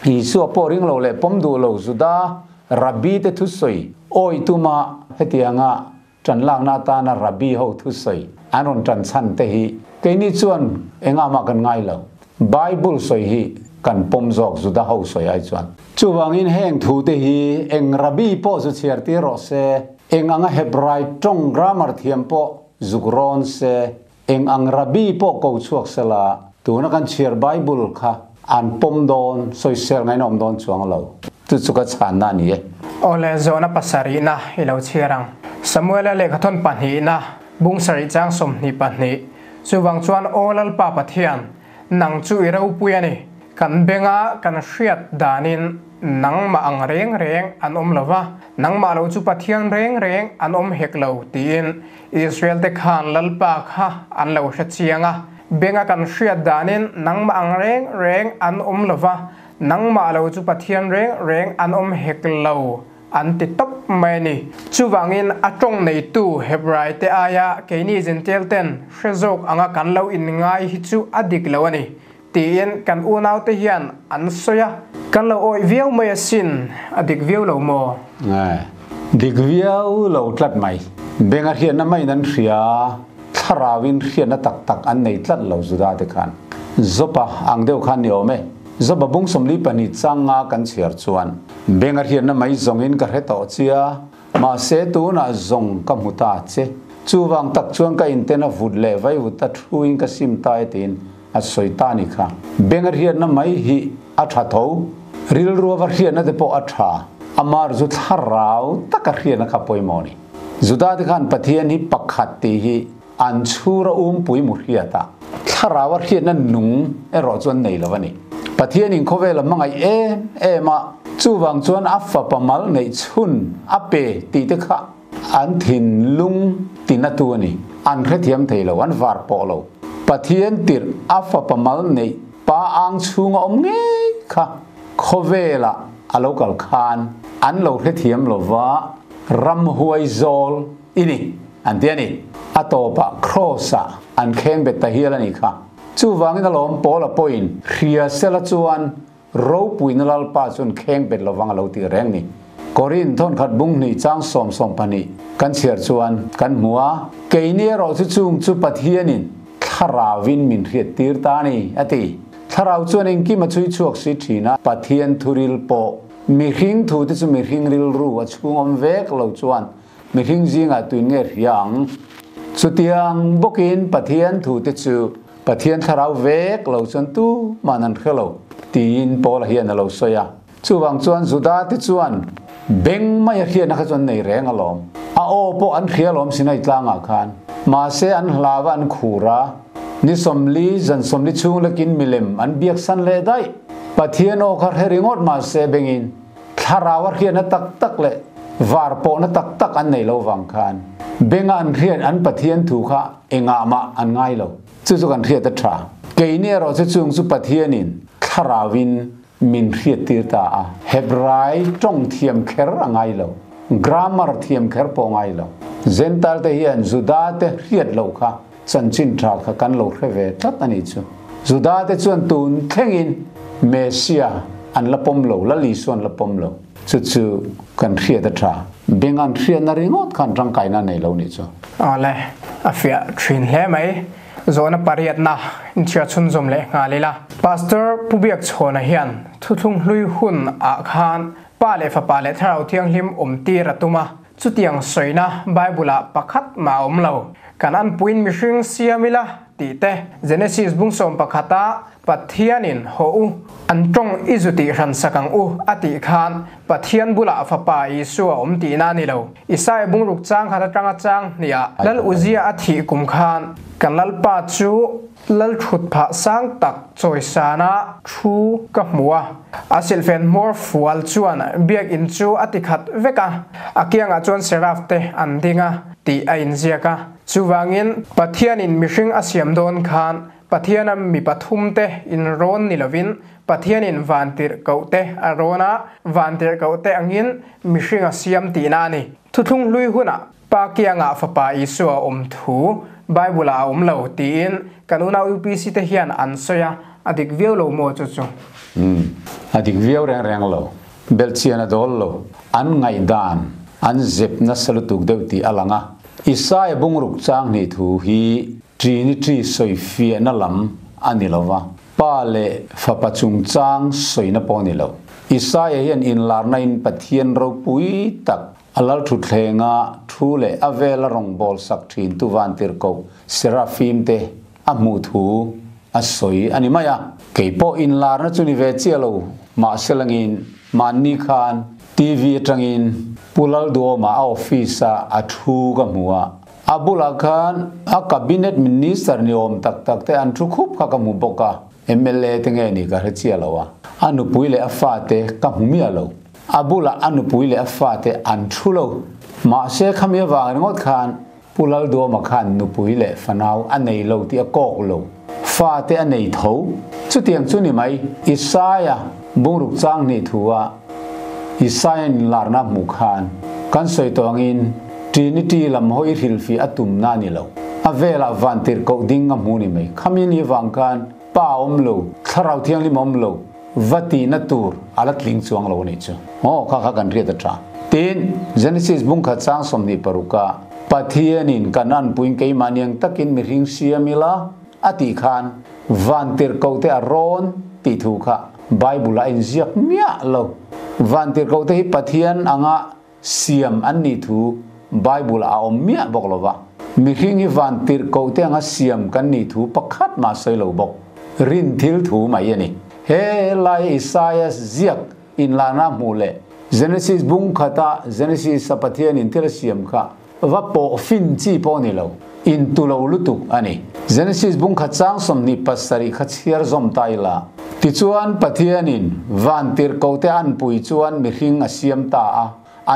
Isua pawh ring lo leh pawm duh lo Juda Rabbi te thusawi awi tuma hetianga ṭan lakna atana Rabbi ho thusawi an rawn ṭan chhan te hi keini chuan engah mah kan ngai lo. Bible sawi hi kan pawm zawk Juda ho sawi ai chuan. Chuvangin heng thu te hi eng Rabbi pawh zu chhiar tir rawh se, eng anga Hebrai tawng grammar thiam pawh zuk rawn se, eng ang Rabbi pawh ko chhuak se la, tuna kan chhiar Bible kha an pawm dawn, sawisel ngain a awm dawn chuang lo. Chu chu ka chhanna a ni e. Awle zawhna pasarihna i lo chhiar ang. Samuela lehkhathawn pahnihna, bung sarih chang 22. Chuvang chuan Aw Lalpa Pathian, Nang chu i ropui a ni. Kan benga kan hriat danin nangmah ang reng reng an awm lo va, nangmah lo chu Pathian reng reng an awm hek lo tiin Israel te khan Lalpa kha an lo hre chiang a. Benga kan hriat danin nangmah ang reng reng an awm lo va, nangmah lo chu Pathian reng reng an awm hek lo an ti tawp mai a ni. Chuvangin a tawng neitu Hebrai te aia keini Jentail ten hre zawk anga kan lo inngai hi chu a dik lo a ni tiin kan unaute hian an sawi a. Kan lo awih viau mai asin, a dik viau lo maw? Nge, dik viau lo tlat mai. Benga hriatna maiin an hria, thlarauin hriatna tak tak an nei tlat lo Juda te khan. Jopa ang deuh khan ni awm e. Jopa bung 42 chang nga kan chhiar chuan, Benga hriatna mai zawngin ka hre tawh chia, mahse tunah zawng ka hmu ta che. Chuvang tak chuan ka inten a vut leh vaivut a thuin ka sim ta e tiin a sawi ta ni kha. Benga hriatna mai hi a tha tho. Rilru ava hriatna te pawh a tha. Amar chu thlarau taka hriatna kha pawimawh a ni. Juda te khan Pathian hi pakhat tih hi an chhura umpui mu hriat a, thlarau a hriatna nung erawh chu an nei lo a ni. Pathian in khawvel a hmangaih em em a, chuvang chuan a fapa mal neih chhun a pe tih te kha an thinlung tinatu a ni. An hrethiam thei lo, an var pawh lo. Pathian tirh a fapa mal neih pa ang chhunga awm ngei kha khawvelah a lo kal khan an lo hrethiam lo va, ramhuai zawl i ni an ti a ni. A tawpah Kraws-ah an kheng bet ta hial a nih kha. Chuvangin alawm Paula pawhin hria sela chuan Ropuina Lalpa chuan kheng bet lovang a lo tih reng ni. Korin thawnkhat bung hnih chang 72 kan chhiar chuan kan hmu a, Keini erawh chu chung chu Pathianin thlarauin min hriat tir ta a ni, a ti. Thlarau chuan engkim a chhui chhuak si thin a, Pathian thuril pawh mihring thute chu mihring rilru a chhung awm vek lo chuan mihring zingah tuin nge hria ang? Chutiang bawkin Pathian thute chu Pathian thlarau vek lo chuan tu man an hre lo, tiin Paula hian a lo sawi a. Chuvang chuan Juda te chuan beng mai a hriatna kha chu an nei reng alawm. A aw pawh an hria alawm Sinai tlangah khan. Mahse an hlava an khur a, ni 40 zan 40 chhung lekin milem an biak san leh daih. Pathian aw kha hre ringawt mahse bengin thlarau a hriatna tak tak leh var pawhna tak tak an nei lo vang khan benga an hriat an Pathian thu kha engah mah an ngai lo. Chu chu kan hriat a tha. Keini erawh chu chung chu Pathianin thlarauin min hriat tir ta a. Hebrai tawng thiam kher a ngai lo. Grammar thiam kher pawh ngai lo. Gentile te hian Juda te hriat loh kha chanchin tha kha kan lo hre ve tlat a nih chu. Juda te chuan tun thlengin Messiah an la pawm lo, Lal Isua an la pawm lo. Chu chu kan hriat a tha. Beng an hriatna ringawt khan tangkaina nei lo nih chu. Awle, a fiah thin hle mai. Zawhna pariatna inchhia chhunzawm leh nghal ila. Pastor Pu Biakchhawna hian thuthlung hlui hun ah khan Pa leh Fapa leh Thlarau Thianghlim awm tir a tum a, chutiang sawina Bible ah pakhat mah a awm lo. Kan anpuiin mihring siam ila tih te Genesis bung 11 ah Pathianin haw u, an tawng i zu tih hran sak ang u a tih khan Pathian bulah Fapa Isua awm tihna a ni lo. Isaia bungruk chang khat atanga chang hniah Lal Uzia a thih kum khan kan Lalpa chu Lal thut phah sang tak chawisana thu ka hmu a. A silhfen hmawr fual chuan biakinn chu a ti khat vek a, a kiangah chuan seraph te an ding a tih a inziak a. Chuvangin Pathianin mihring a siam dawn khan Pathiana mi pathum te in rawn ni lovin Pathianin vantirh koh te a rawn a, vantirh koh te angin mihring a siam tihna a ni. Thuthlung hlui hunah Pa kiangah Fapa Isua awm thu Bible ah a awm lo tiin kan unau UPC te hian an sawi a, a dik viau lo maw chu chu? Umm, a dik viau reng reng lo. Belhchian a dawl lo. An ngaihdan an zep nasa lutuk deuh tih a lang a. Isaia bungruk chang hnih thu hi Trinity sawifiahna lam a ni lo va, Pa leh Fapa chungchang sawina pawh a ni lo. Isaia hian inlarnain Pathian ropui tak a lal thuthlenga thu leh a vela rawngbâwl sak ṭhintu vantirhkoh Serafim te a hmuh thu a sawi a ni mai a. Kei pawh inlarna chu ni ve chiah lo, mahse langin mahni khan TV aṭangin Pu Lalduhawma a office-a a thu ka hmu a. A bulah khan a cabinet minister ni awm tak tak te an thu khup kha ka hmu bawk a. MLA te nge ni ka hre chiah lo a, a nupui leh a fate ka hmu miah lo. A bulah a nupui leh a fate an thu lo. Mahse khami avang ringawt khan Pu Lalduama khan nupui leh fanau a nei lo tih a kawk lo. Fate a nei tho. Chutiang chu ni mai, Isaia bungruk chang hnih thu a Isaia inlarna hmuh khan kan sawi tawh angin Trinity lam hawi hrilhfih a tumna a ni lo. A velah vantirhkoh ding a hmu ni mai. Khami ni vang khan Pa a awm lo, Thlarau Thianghlim a awm lo, va tihna tur a la tling chuang lo a nih chu. Aw, kha kha kan hriat a tha. Tin, Genesis bungkhat chang 26 a Pathianin kan anpuiin keimahni ang takin mihring siam ila a tih khan vantirhkohte a rawn tih thu kha Bible-ah a inziak miah lo. Vantirhkohte hi Pathian anga siam an nih thu Bible-ah a awm miah bawk lo va. Mihring hi vantirhkohte anga siam kan nih thu pakhat mah sawi lo bawk. Rin thil thu mai a ni. He laia Isaiah ziak inlana hmuh leh Genesis bung khata Genesis a Pathianin thil a siam kha va pawh fin chi pawh ni lo, intu lo lutuk a ni. Genesis bung khat chang 27 kha chhiar zawm ta ila. Tichuan Pathianin vantirhkohte an pui chuan mihring a siam ta a,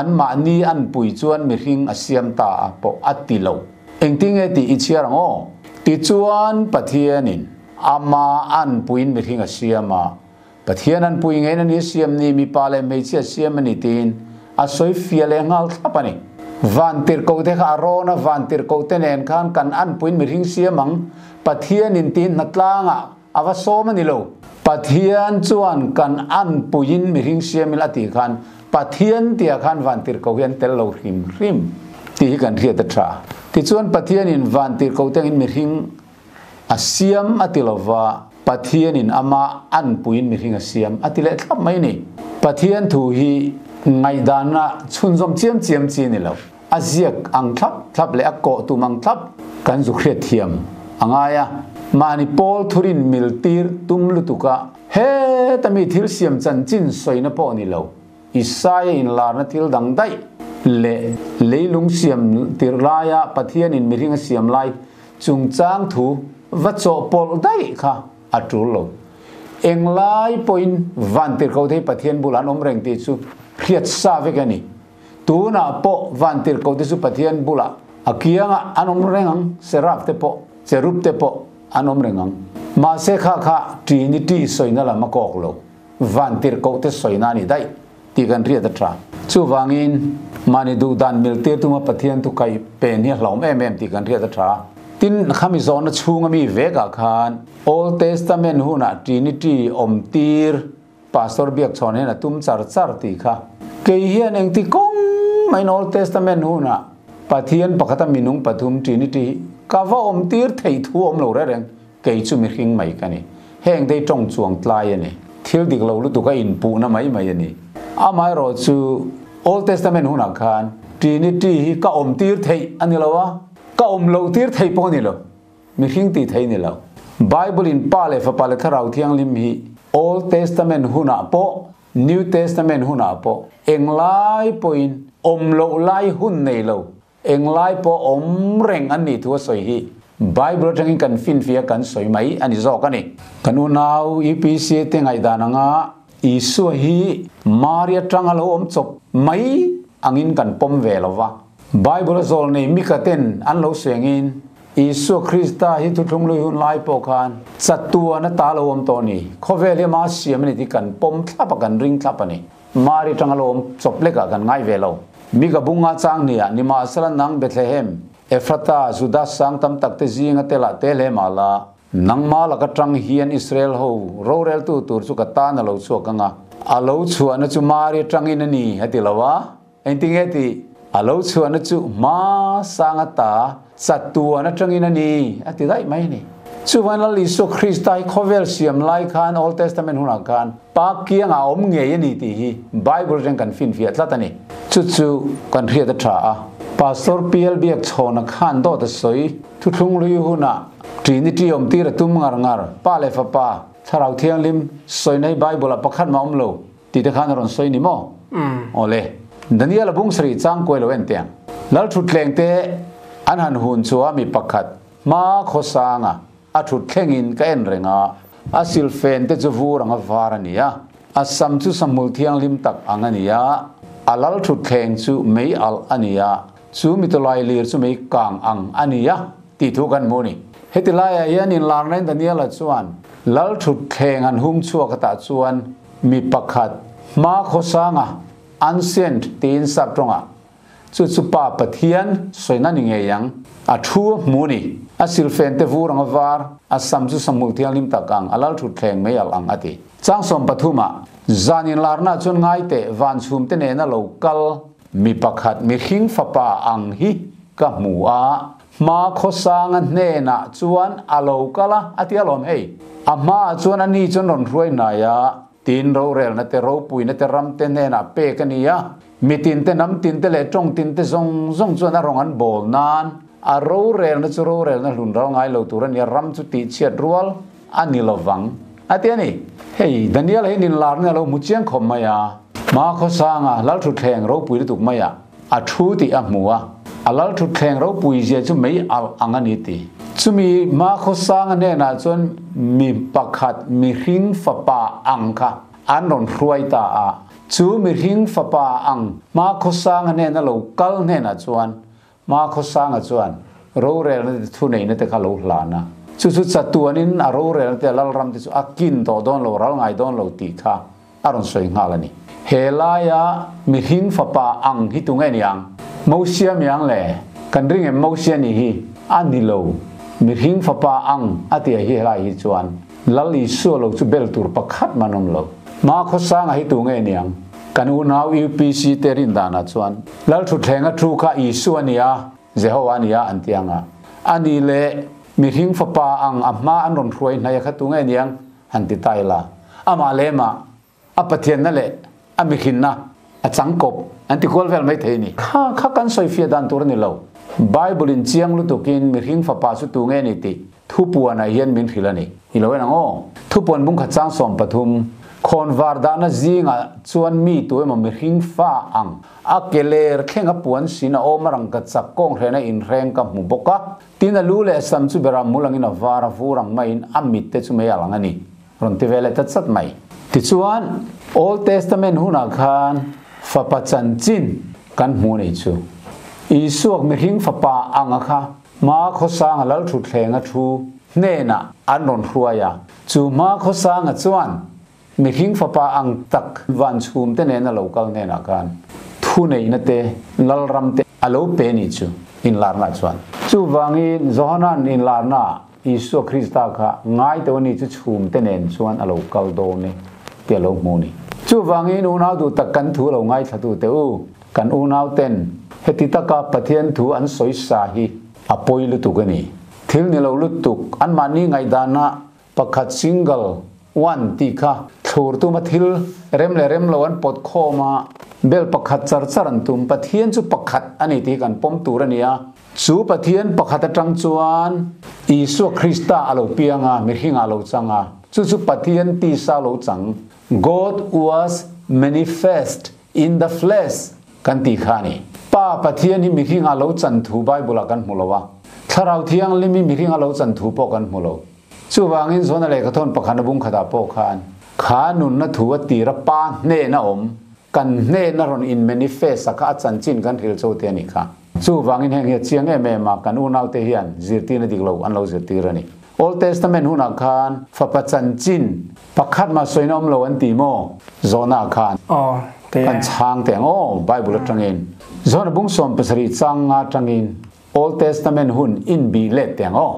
anmahni an pui chuan mihring a siam ta a pawh a ti lo. Engtinge tih i chhiar ang aw? Tichuan Pathianin ama an puiin mihring a siam a, Pathian an pui ngeiin a ni siam ni, mipa leh hmeichhia siam a ni tiin a sawi fiah leh nghal thlap a ni. Vantirhkohte kha a rawn a, vantirhkohte nen khan kan anpuiin mihring siam ang, Pathianin tiin hnatlangah a va sawm a ni lo. Pathian chuan kan anpuiin mihring siam ila a tih khan Pathian tihah khan vantirhkoh hi an tel lo hrim hrim tih hi kan hriat a tha. Tichuan Pathianin vantirhkohte angin mihring A siam a ti lova, Pathianin ama anpuiin mihring a siam a ti leh thlap mai ni. Pathian thu hi ngaihdana chhunzawm chiam chiam chi a ni lo. A ziak ang thlap thlap leh a kawh tum ang thlap kan zu hriat thiam a ngai a. Mahni pawl thurin mil tir tum lutuk a, heta mi thil siam chanchin sawina pawh a ni lo. Isaia inlarna thil dang daih leh leilung siam tirh laia Pathianin mihring a siam lai chungchang thu va chawhpawlh daih kha a tul lo. Englai pawhin vantirhkoh te hi Pathian bulah an awm reng tih chu hriat sa vek a ni. Tunah pawh vantirhkoh te chu Pathian bulah a kiangah an awm reng ang, seraph te pawh, cherub te pawh an awm reng ang. Mahse kha kha Trinity sawina lam a kawk lo. Vantirhkoh te sawina a ni daih tih kan hriat a tha. Chuvangin, mahni duh dan mil tir tuma Pathian thu kai pen hi a hlauhawm em em tih kan hriat a tha. Tin, khami zawhna chhunga mi vekah khan Old Testament hunah Trinity awm tir Pastor Biakchhawn hian a tum char char tih kha. Kei hian engti kawng maiin Old Testament hunah Pathian pakhata minung pathum Trinity hi ka va awm tir theih thu awm lo reng reng. Kei chu mihring mai ka ni. Heng te hi tawng chuang tlai a ni. Thil dik lo lutuk a inpuhna mai mai a ni. Amaherawh chu Old Testament hunah khan Trinity hi ka awm tir theih a ni lo a, ka awm loh tir theih pawh a ni lo. Mihring tih theih a ni lo. Bible in Pa leh Fapa leh Thlarau Thianghlim hi Old Testament hunah pawh New Testament hunah pawh englai pawhin awm loh lai hun nei lo Englai pawh awm reng an nih thu a sawi hi Bible atangin kan finfia kan sawi mai a ni zawk a ni. Kan unau UPC te ngaihdan anga Isua hi Mari atang a lo awm chawp mai angin kan pawm ve lo va. Bible a zawl nei mika ten an lo sawi angin Isua Krista hi thuthlung lui hun lai pawh khan chatuan ata lo awm tawh a ni. Khawvel hi ama siam a ni tih kan pawm thlap a, kan ring thlap a ni. Mari tanga lo awm chawp lekah kan ngai ve lo. Mi ka bunga chang nia, nimahsela nang Bethlehem, Ephrata, Juda sang tam tak te zinga telah te hle mah la, nangmah laka tang hian Israel ho roreltu tur chu ka tan a lo chhuak ang a, a lo chhuahna chu Mari tangin a ni, a ti lo a. Engtinge tih? A lo chhuahna chu hma sanga ta chatuan atangin a ni, a ti daih mai a ni. Chuvan Lal Isua Krista hi khawvel siam lai khan Old Testament hunah khan Pa kiangah a awm ngei a ni tih hi Bible atang kan finfiah tlat a ni. Chu chu kan hriat a tha a. Pastor PL Biakchhawna khan dawt a sawi, Thuthlung lui hunah Trinity awm tir a tum ngar ngar, Pa leh Fapa, Thlarau Thianghlim, sawina hi Bible-ah pakhat mah awm lo. Tih te khan a rawn sawi ni maw? Awle. Daniel a bung sarih chang kuai lo en teh ang. Lal thutthleng te an han hun chu a mi pakhat hma khawsanga a thutthlengin ka en reng a. A silhfen te chu vur anga var a ni a, a sam chu sahmul thianghlim tak ang a ni a, a lal thutthleng chu mei alh a ni a, chu mitawlai lir chu mei kang ang a ni a, tih thu kan hmu a ni. Heti laiah hian inlarnain Daniela chuan lal thutthleng an hung chhuak atah chuan mi pakhat hma khawsanga ancient tiin sap tawngah Chu chu Pa Pathian sawina ni ngei ang. A thu a hmu ni. A silfen te vur ang a var, a sam chu sahmul thianghlim tak ang, a lal thut thleng mei alh ang a ti. Chang 13 ah, zan inlarna chuan ngai teh van chhum te nena lo kal mi pakhat mihring fapa ang hi ka hmu a, hma khawsanga hnenah chuan a lo kal a, a ti alawm hei. A hmaah chuan a ni chuan rawn hruai hnai a, Tin, rorelna te, ropuina te, ram te hnenah pek a ni a. Mitin te, hnam tin te leh tawng tin te zawng zawng chuan a rawng an bawl nan a rorelna chu rorelna hlun ral ngai lo tur a ni a, ram chu tihchhiat rual a ni lo vang, a ti a ni. Hei, Daniel hi ninlarna a lo hmu chiang khawp mai a, hma khawsanga Lalthutthleng ropui lutuk maiah a thu tih a hmu a, a Lalthutthleng ropui zia chu mei alh ang a ni ti. Chumi hma khawsanga hnenah chuan mi pakhat mihring fapa ang kha an rawn hruai ta a, Chu mihring fapa ang Hmakhawsanga hnena lo kal hnenah chuan Hmakhawsanga chuan rorelna te thuneihna te kha lo hlan a. Chu chu chatuanin a rorelna te a lalram te chu a kin tawh dawn lo, ral ngai dawn lo tih kha a rawn sawi nghal a ni. He laia mihring fapa ang hi tunge ni ang? Mosia mi ang le? Kan ring em Mosia nih hi? A ni lo. Mihring fapa ang a tia hi helai hi chuan Lal Isua lo chu bel tur pakhat man awm lo. Hma khawsanga hi tu nge niang? Kan unau UPC te rin danah chuan Lal Thutthlenga thu kha Isua a nia, Jehovah a nia an ti ang a. A ni leh mihring fapa ang a hma an rawn hruai hnaih a kha tu nge niang? Han ti ta ila. Amah leh mah a Pathianna leh a mihrinna a chang kawp an ti kual vel mai thei a ni. Kha kha kan sawifiah dan tur a ni lo. Bible in chiang lutukin mihring fapa chu tu nge ni tih thupuanah hian min hrilh a ni. I lo en ang aw. Thupuan bung khat chang 13, Khawnvar dahna zingah chuan mi tu emaw mihring fa ang a ke ler thleng a puan sin a awm a rangka chak kawng hrena inhreng ka hmu bawk a. Tin a lu leh a sam chu berah mul angin a var a vur ang maiin a mit te chu mei alh ang a ni. Rawn ti ve leh ta chat mai. Tichuan, Old Testament hunah khan fapa chanchin kan hmu nei chu. Isuak mihring fapa anga kha hma khawsanga Lalthutthleng a thu hnenah an rawn hruai a. Chu hma khawsanga chuan mihring fapa ang tak van chhum te nena lo kal hnenah khan thuneihna te, lalram te a lo pe ni chu inlarna chuan. Chuvangin Johana'n inlarna Isua Krista kha ngai tawh a ni chu chhum te nen chuan a lo kal dawn e tih a lo hmu a ni. Chuvangin unau duh tak kan thu lo ngaithlatu teh u, kan unau ten heti taka Pathian thu an sawi sa hi a pawi lutuk a ni. Thil ni lo lutuk anmahni ngaihdana pakhat single one tih kha thlur tuma thil rem leh rem lo an pawt khawm a, bel pakhat char char an tum. Pathian chu pakhat a ni tih hi kan pawm tur a ni a. Chu Pathian pakhat atang chuan Isua Krista a lo piang a, mihring ah a lo chang a, chu chu Pathian tisa lo chang, God was manifest in the flesh, kan tih kha a ni. Pa Pathian hi mihring ah lo chan thu Bible ah kan hmu lo a, Thlarau Thianghlim hi mihring a lo chan thu pawh kan hmu lo. Chuvangin Zona lehkhathawn pakhat a bung khatah pawh khan kha nunna thu a tira Pa hnena awm, kan hnena rawn in manifest a kha a chanchin kan hrilh cho te a nih kha. Chuvangin heng hi a chiang em em a, kan unaute hian zirtirna dik lo an lo zirtir a ni. Old Testament hunah khan fapa chanchin pakhat mah sawina awm lo an ti maw? Zawhnaah khan kan chhang teh ang aw, Bible atangin. Zawhna bung 17 chang nga atangin Old Testament hun inbih let teh ang aw.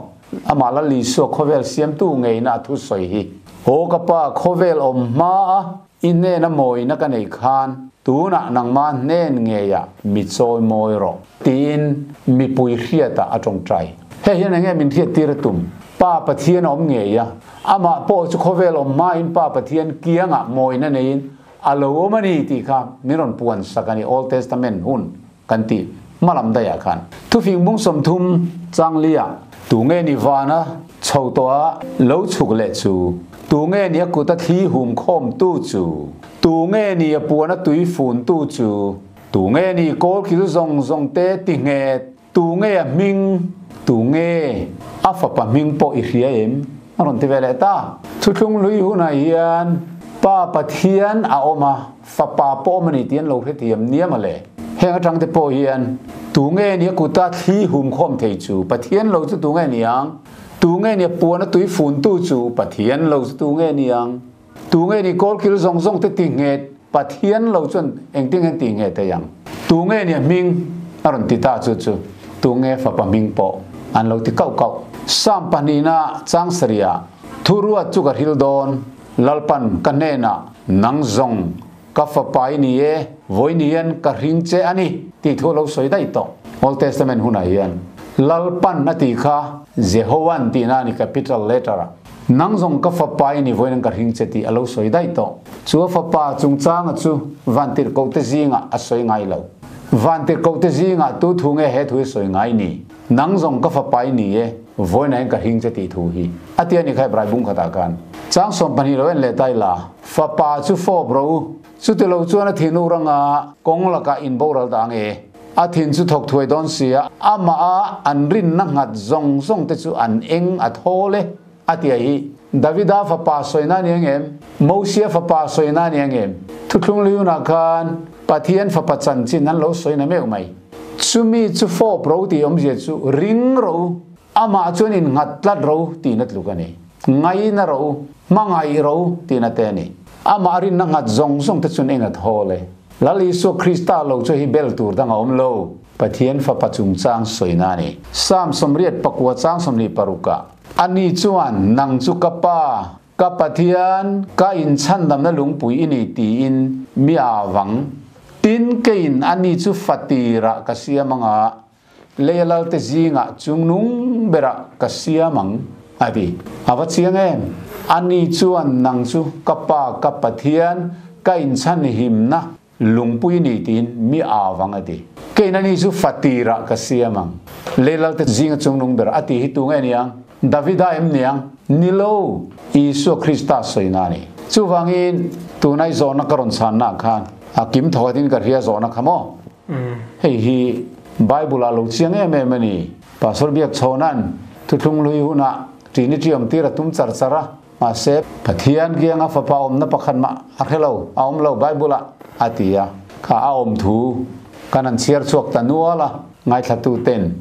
Amah Lal Isua khawvel siamtu ngeina a thusawi hi. Aw ka Pa, khawvel awm hma a I hnena mawina ka neih khan tunah nangmah hnen ngeiah mi chawi mawi rawh, tiin mipui hriatah a tawngtai. Hei hian enge min hriattir a tum? Pa Pathian a awm ngei a, amah pawh chu khawvel awm hmain Pa Pathian kiangah mawina neiin a lo awm a ni tih kha min rawn puan sak a ni, Old Testament hun kan tih hmalam daihah khan. Thufing bung 30 changlia tu nge ni vana chho tawh a lo chhuk leh chu? Tu nge ni a kut a thli hum khawm tu chu? Tu nge ni a puan a tui fun tu chu? Tu nge ni kawl kil zawng zawng te ti nghet? Tu nge a hming? Tu nge a fapa hming pawh i hria em? A rawn ti ve leh ta. Thuthlung hlui hunah hian Pa Pathian a awm a, Fapa pawh awm a ni tih an lo hrethiam niam a le. Heng atang te pawh hian tu nge nia kuta thli hum khawm thei chu Pathian lo chu tu nge niang? Tu nge nia puana tui funtu chu Pathian lo chu tu nge niang? Tu nge ni kawlkil zawng zawng te ti nghet Pathian lo chuan engtin nge ti nghet thei ang? Tu nge nia hming a rawn ti ta chu chu tu nge fapa hming pawh an lo ti kauh kauh. Psalm pahnihna chang sarihah Thuruat chu ka hril dawn, Lalpan ka hnenah nang zawng ka fapa i ni e, vawiin hian ka hring che a ni tih thu a lo sawi daih tawh. Old Testament hunah hian Lalpan a tih kha Jehovan tihna a ni capital letter ah. Nang zawng ka fapa i ni vawiin ka hring che tih a lo sawi daih tawh. Chu a fapa chungchanga chu vantirhkohte zingah a sawi ngai lo. Vantirhkohte zingah tu thu nge he thu hi sawi ngai ni? Nang zawng ka fapa i ni e, vawiinah hian ka hring che tih thu hi. A ti a ni kha Hebrai bung khatah khan. Chang 12 lo en leh ta ila, Fapa chu fawp ro u, chuti lo chuan a thin ur anga kawng lakah in boral ta ang e. A thin chu thawk thuai dawn si a, amah a an rinna nghat zawng zawng te chu an eng a thawl e, a ti a hi. Davida fapa sawina a ni ang em? Mosia fapa sawina a ni ang em? Thuthlung Liunah khan Pathian fapa chanchin an lo sawina meuh mai. Chumi chu fawp ro tih awmzia chu ring ro u, amah chuan in nghat tlat ro tihna tluk a ni. Ngaina ro u, hmangaih ro u tihna te a ni. Amah rinna nghat zawng zawng te chuan eng a thawl e. Lal Isua Krista lo chu hi bel tur dang a awm lo. Pathian fapa chungchang sawina a ni. Psalm 89 chang 26 ah, Ani chuan, Nang chu ka Pa, ka Pathian, ka inchhandamna lungpui i ni tiin mi a vang. Tin, keiin ani chu fatirah ka siam anga, leia lalte zingah chungnung berah ka siam ang, a ti. A va chiang em? Ani chuan, Nang chu ka Pa, ka Pathian, ka inchhanhimna Lungpui ni tiin mi au ang a ti. Keina ni chu fatirah ka siam ang. Leilalte zinga chungnung ber a ti hi tu nge niang? Davida em niang? Ni lo, Isua Krista sawina a ni. Chuvangin tunai zawhna ka rawn chhanna ah khan a kim thawkhatin ka hria zawhna kha maw? Hei hi Bible ah lo chiang em em a ni. Pastor Biakchhawna'n thuthlung hlui hunah Trinity awmtir a tum char char a. Mahse, Pathian kianga fapa awmna pakhat mah a hre lo, a awm lo Bible-ah, a ti a. Kha a awm thu kan han chhiar chhuak ta nual a, ngaithlatuten,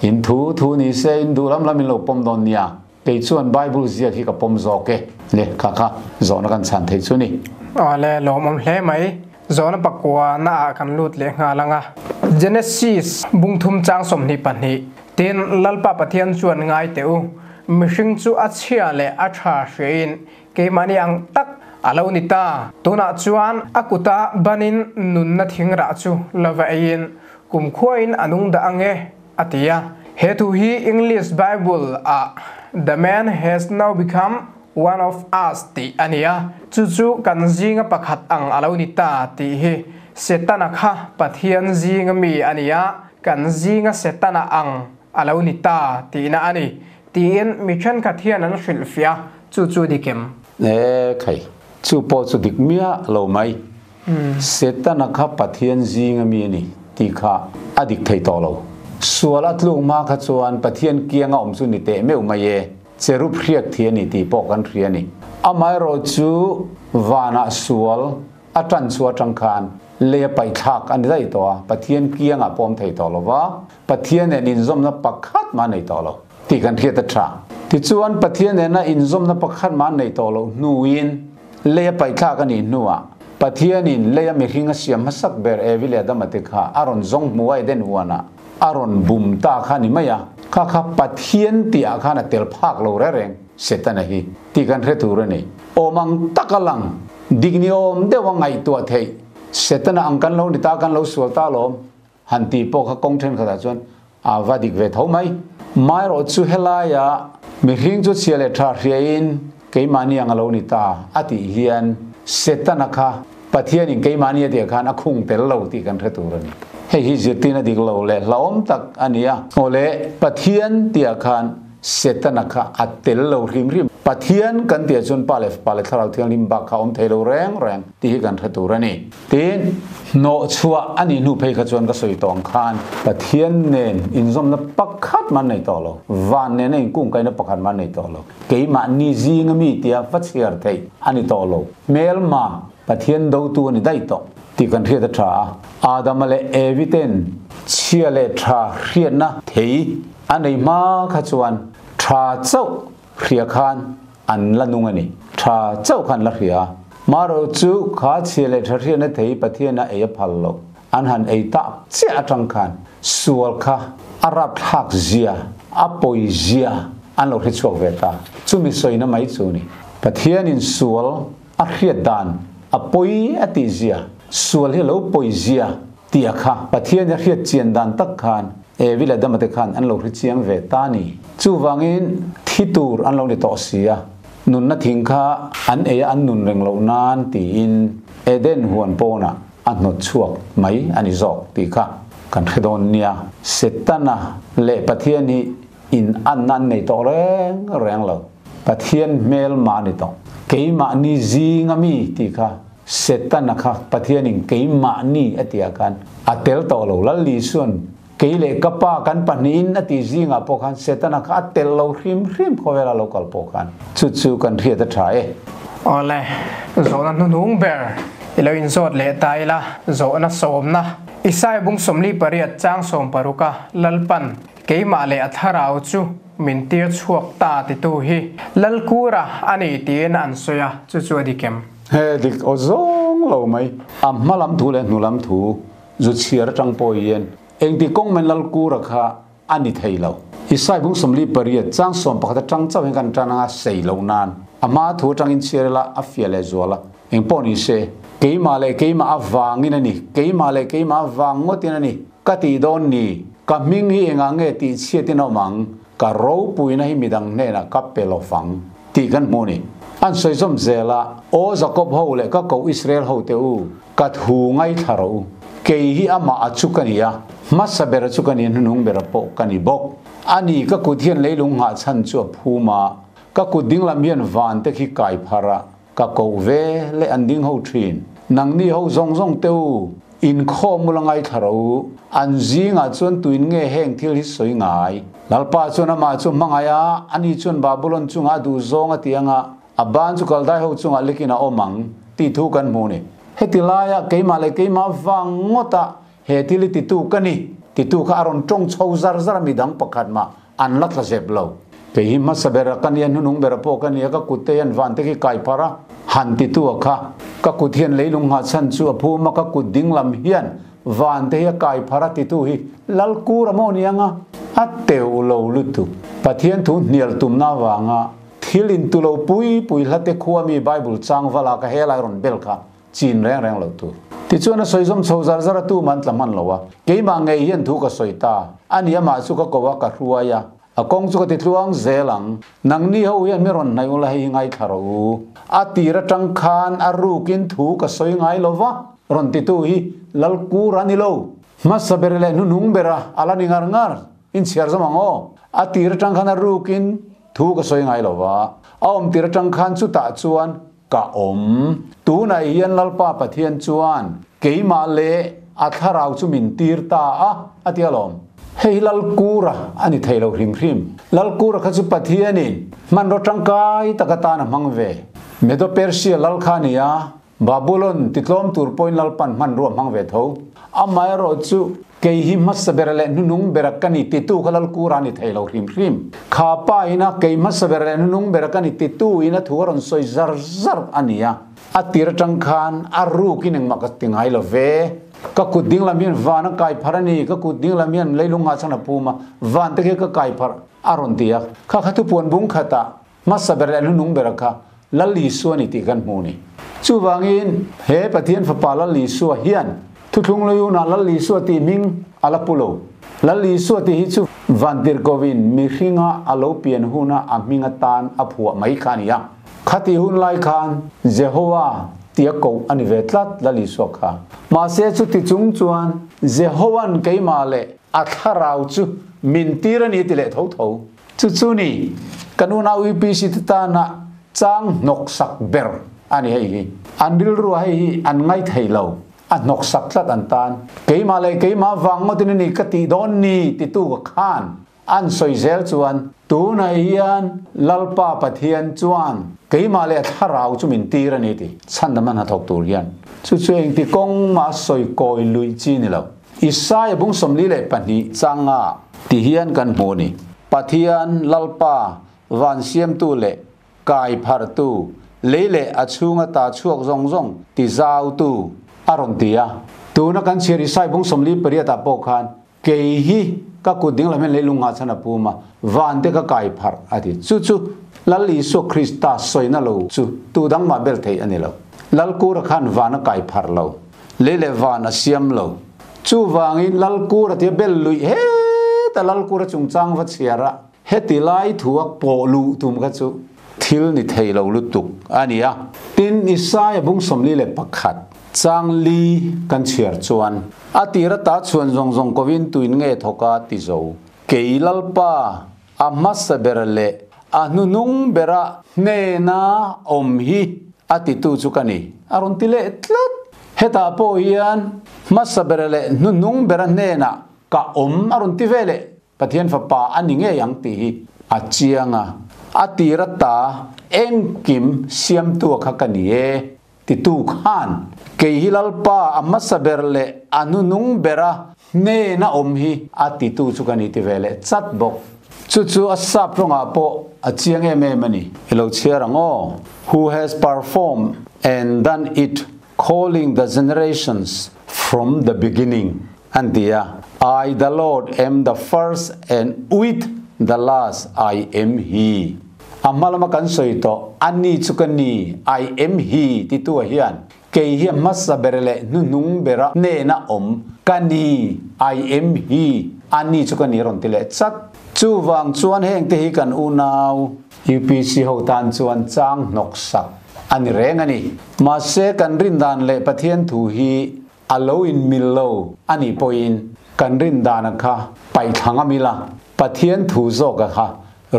In thu thu ni se, in duh lam lam in lo pawm dawn nia, kei chuan Bible ziak hi ka pawm zawk e. Le, kha kha zawhna kan chhan theih chu ni. Aw le, lawmawm hle mai. Zawhna pakua na ah kan lut leh nghal ang a. Genesis bungthum chang 22, Tin, Lalpa Pathian chuan ngai teh u, mihring chu a chhia leh a tha hriain keimahni ang tak a lo ni ta. Tunah chuan a kuta banin nunna thing rah chu la va eiin kumkhuain a nung dah ang e, a ti a. He thu hi English Bible ah The man has now become one of us tih a ni a, chu chu kan zinga pakhat ang a lo ni ta tih hi Setana kha Pathian zinga mi a ni a, kan zinga Setana ang a lo ni ta tihna a ni, tiin mi thenkhat hian an hrilhfiah a, chu chu dik em? E khai, chu pawh chu dik miah lo mai. Setana kha Pathian zinga mi a ni tih kha a dik thei tawh lo. Sual a tluk hma kha chuan Pathian kianga awm chu ni teh meuh mai e. Cherub hriak thi a ni tih pawh kan hria a ni. Amaherawh chu vanah sual a tan chu atang khan lei a paihthlak a ni daih tawh a, Pathian kiangah pawh awm thei tawh lo va, Pathian nen inzawmna pakhat mah a nei tawh lo tih kan hriat a tha. Tichuan Pathian nena inzawmna pakhat mah a nei tawh loh hnuin lei a paihthlak a nih hnuah Pathianin lei a mihring a siam hmasak ber Evi leh Adama te kha a rawn zawng hmu a Eden huanah a rawn bum ta kha a ni mai a, kha kha Pathian tihah khan a tel phak lo reng reng Setana hi tih kan hre tur a ni. Awm ang tak a lang, dik ni awm deuh a ngaihtuah theih, Setana ang kan lo ni ta, kan lo sual ta alawm, han tih pawh kha kawng thenkhatah chuan a va dik ve tho mai. Maherawh chu helaia mihring chu chhia leh tha hriain keimahni ang a lo ni ta a tih hian Setana kha Pathianin keimahni a tih khan a khung tel lo tih kan hre tur a ni. Hei hi zirtirna dik lo leh hlauhawm tak a ni a. Awle, Pathian tihah khan. Setana kha a tel lo hrim hrim. Pathian kan tih ah chuan Pa leh Fapa leh Thlarau Thianghlim bak kha a awm thei lo reng reng tih hi kan hre tur a ni. Tin, hnawhchhuah a nih hnu phei kha chuan ka sawi tawh ang khan Pathian nen inzawmna pakhat mah an nei tawh lo, van nena inkungkaihna pakhat mah an nei tawh lo. Keimahni zinga mi tia va chhiar theih a ni tawh lo. Hmelma Pathian dotu a ni daih tawh tih kan hriat a tha a. Adama leh Evi ten chhia leh tha hriatna thei a nei hma kha chuan tha chauh hria khan an la nung a ni. Tha chauh khan la hria a. Marawh chu kha chhia leh tha hriatna thei Pathian a ei a phal loh. An han ei tak chiah atang khan sual kha a rapthlak zia, a pawi zia an lo hre chhuak ve ta. Chumi sawina mai chu ni. Pathianin sual a hriat dan a pawi a tih zia, sual hi a lo pawi zia tih a kha Pathian a hriat chian dan tak khan Evi leh Adama te khan an lo hre chiang ve ta ni. Chuvangin thi tur an lo ni tawh si a, nunna thing kha an ei a an nun reng loh nan tiin Eden huan pawnah a hnawt chhuak mai a ni zawk tih kha kan hre dawn nia. Setana leh Pathian hi in anna an nei tawh reng reng lo. Pathian hmel mah a ni tawh. Keimahni zinga mi tih kha Setana kha Pathianin keimahni a tih ah khan a tel tawh lo. Lal Lisuan kei leh ka pa kan pahnihin a tih zingah pawh khan Setana kha a tel lo hrim hrim khawvela lo kal pawh khan chu chu kan hriat a tha e. Awle, zawhna hnuhnung ber i lo inzawt leh ta ila, zawhna sawmna Isai bung 48 chang 60 a Lalpan Keimah leh a thlarau chu min tir chhuak ta titu hi Lalkura a ni tiin an sawi a, chu chu a dik em? He dik aw zawng lo mai. A hma lam thu leh hnu lam thu zu chhiar atang pawh hian engti kawng men Lalkura kha a ni thei lo. Isai bung 48 chang 11 atang chauh hian kan tan anga sei loh nan a hma thu atangin chhiar ila a fiah leh zual a. Eng pawh ni se, keimah leh keimah avangin a ni, keimah leh keimah avang ngawtin a ni. Ka tih dawn ni, ka hming hi engah nge tih chhiatin a awm ang, ka ropuina hi midang hnenah ka pe lo fang, tih kan hmu ni. An sawi zawm zel a, Aw Jakob ho leh ka koh Israel ho te u, ka thu ngaithla rawh u. Kei hi amah a chu ka ni a, hmasa bera chu ka ni a, hnuhnung bera pawh ka ni bawk. A ni, ka kut hian leilung nghah chhan chu a phum a, ka kut dinglam hian van te khi kai phar a, Ka koh ve leh an ding ho thin. Nangni ho zawng zawng te u, inkhawm ula ngaithla ro u. An zingah chuan tuin nge heng thil hi sawi ngai? Lalpa chuan amah chu hmangaih a, ani chuan Babulon chungah a duh zawng a ti anga, a ban chu Kaldai ho chungah likin a awm ang, tih thu kan hmu ni. Heti laia keimah leh keimah vang ngawta he thil hi titu ka ni, titu kha a rawn tawng chho zar zar a midang pakhat mah An la tla zep lo. Kei hi hmasa bera ka nia, hnunung bera pawh ka nia, ka kut te hian van te khi kai phar a, han ti tu a kha. Ka kut hian leilung nghah chhan chu a phum a, ka kut ding lam hian van te hi a kai phar a ti tu hi Lalkur a maw niang a? A teuh lo lutuk. Pathian thu hnial tumna avanga thil intu lo pui pui hla te khua mi Bible chang vala ka helai rawn bel kha Chin reng reng lo tur. Tichuan a sawi zawm chho zar zar a tum an tla hman lo a, keimah ngei hian thu ka sawi ta, ani amah chu ka ko a ka hruai a, a kawng chu ka ti tluang zel ang, nangni ho hian mi rawn hnaih ula hei hi ngaithla rawh u. A tir atang khan a rukin thu ka sawi ngai lo va, rawn titu hi Lalkur a ni lo. Hmasa ber leh hnuhnung bera a la ni ngar ngar, inchhiar zawm ang aw. A tir atang khan a rukin thu ka sawi ngai lo va, a awm tir atang khan chutah chuan Ka awm. Tunah hian Lalpa Pathian chuan keimah leh a thlarau chu min tir ta a, a ti alawm. Hei hi Lalkura a ni thei lo hrim hrim. Lalkura kha chu Pathianin hmanraw tangkai tak atan a hmang ve. Medo-Persia lal kha a ni a, Babulon titlawm tur pawhin Lalpan hmanrua a hmang ve tho. Amaherawh chu Kei hi hmasa bera leh hnunung bera ka ni titu kha Lalkura a ni thei lo hrim hrim. Kha pa ina kei hmasa bera leh hnunung bera ka ni titu in a thu a rawn sawi zar zar a ni a. A tir atang khan a rukin engmah ka ti ngai lo ve. Ka kut dinglam hian van a kai pharh a ni, ka kut dinglam hian leilung nghah chhan a pum a, van te khi ka kai pharh a rawn ti a. Kha kha thupuan bung khatah Hmasa ber leh hnunung bera kha Lal Isua ni tih kan hmu ni. Chuvangin he Pathian Fapa Lal Isua hian thuthlung Luyunah Lal Isua tih hming a la pu lo. Lal Isua tih hi chu Vantirhkovin mihringa a lo pian huna a hming atan a phuah mai kha a ni a. Khatih hun lai khan Jehovah tia koh a ni ve tlat Lal Isua kha. Mahse chuti chung chuan Jehova'n keimah leh a thlarau chu min tir a ni ti leh tho tho. Chu chu ni kan unau UPC te tana chang hnawksak ber a ni hei hi. An rilru ah hei hi an ngai thei lo, a hnawksak tlat an tan. Keimah leh keimah vang ngawtin a ni ka tih dawn ni titu ka khan an sawi zel chuan tunah hian Lalpa Pathian chuan keimah leh thlarau chu min tir a ni ti chhandam a hnathawk tur hian chu chu engti kawng mah sawi kawi luih chi ni lo. Isaia bung 42 changa ti hian kan hmu a ni. Pathian, Lalpa, van siamtu leh kai phartu, lei leh a chhunga ta chhuak zawng zawng ti zautu a rawn ti a. Tuna kan chhiar Isai bung 48 ah pawh khan, Kei hi ka kut ding lam hian leilung nghah chhan a pum a, van te ka kai pharh a ti. Chu chu Lal Isua Krista sawina lo chu tu dang mah bel theih a ni lo. Lal Kura khan van a kai pharh lo. Lei leh van a siam lo. Chuvangin Lalkura tia bel luih heta Lalkura chungchang va chhiar a, heti lai thu a pawh luh tum kha chu thil ni thei lo lutuk a ni a. Tin, Isaia bung 41 chang li kan chhiar chuan, A tir ata chhuan zawng zawng kovin tuin nge thawk a ti zo. Kei Lalpa, a hmasa ber leh a hnuhnung bera hnena awm hi a titu chu ka ni, a rawn ti leh tlat. Hetah pawh hian hmasa ber leh hnuhnung bera hnenah ka awm a rawn ti ve leh. Pathian Fapa a ni ngei ang tih hi a chiang a, a tir ata engkim siamtua kha ka ni e. Titu khan, Kei hi Lalpa a hmasa ber leh a hnunung bera hnena awm hi a titu chu ka ni ti ve leh chat bawk. Chu chu a sap rawngah pawh a chiang em em a ni. I lo chhiar ang aw. Who has performed and done it, calling the generations from the beginning an ti a. I the Lord am the first and with the last I am he. A hma lama kan sawi tawh, a ni chu ka ni, I am he titu ah hian kei hi a hmasa ber leh hnuhnung bera hnena awm ka ni, I am he, a ni chu ka ni rawn ti leh chat. Chuvang chuan hengte hi kan unau UPC ho tan chuan chang hnawk sak a ni reng a ni. Mahse kan rindan leh Pathian thu hi A lo inmil lo a nih pawhin kan rin dana kha paihthla ngam ila, Pathian thu zawka kha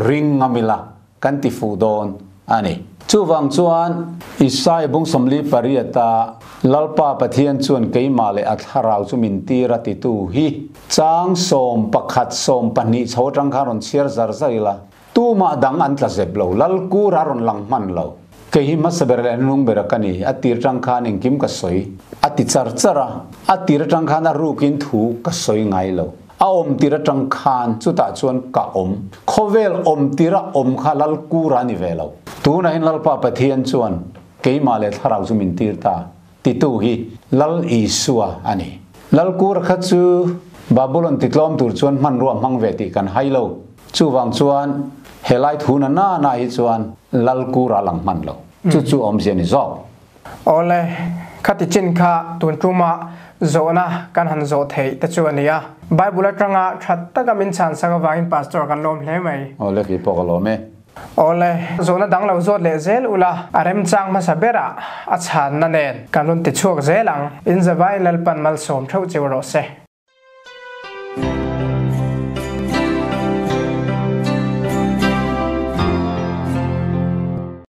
ring ngam ila kan ti fuh dawn a ni. Chuvang chuan Isaia bung 48 a Lalpa Pathian chuan keimah leh a thlarau chu min tir a titu hi chang 11, 12 chho atang khan rawn chhiar zar zar ila, Tumah dang an tla zep lo, Lalkur a rawn lang hman lo. Kei hi hmasa ber leh hnung ber a ka ni, a tir tang khan engkim ka sawi, a ti char char a, a tir atang khan a rukin thu ka sawi ngai lo. A awm tir atang khan chutah chuan ka awm. Khawvel awm tira awm kha Lalkur a ni ve lo. Tunah hian Lalpa Pathian chuan keimah leh thlarau chu min tir ta, titu hi Lal Isua a ni. Lalkur kha chu Babulon titlawm tur chuan hmanrua hmang ve tih kan hai lo. Chuvang chuan helai thu na na na hi chuan Lalkur a lang hman lo. Chu chu awmzia ni zawk. Awle, khati chin kha tun tuma zawhna kan han zawh theih te chu a ni a. Bible atanga that taka min chhan sak avangin Pastor kan lawm hle mai. Awle, kei pawh ka lawm e. Awle, zawhna dang lo zawt leh zel ula, a remchang hmasa berah a chhanna nen kan rawn ti chhuak zel ang. In zavai Lalpan malsawm theuh cheu rawh se.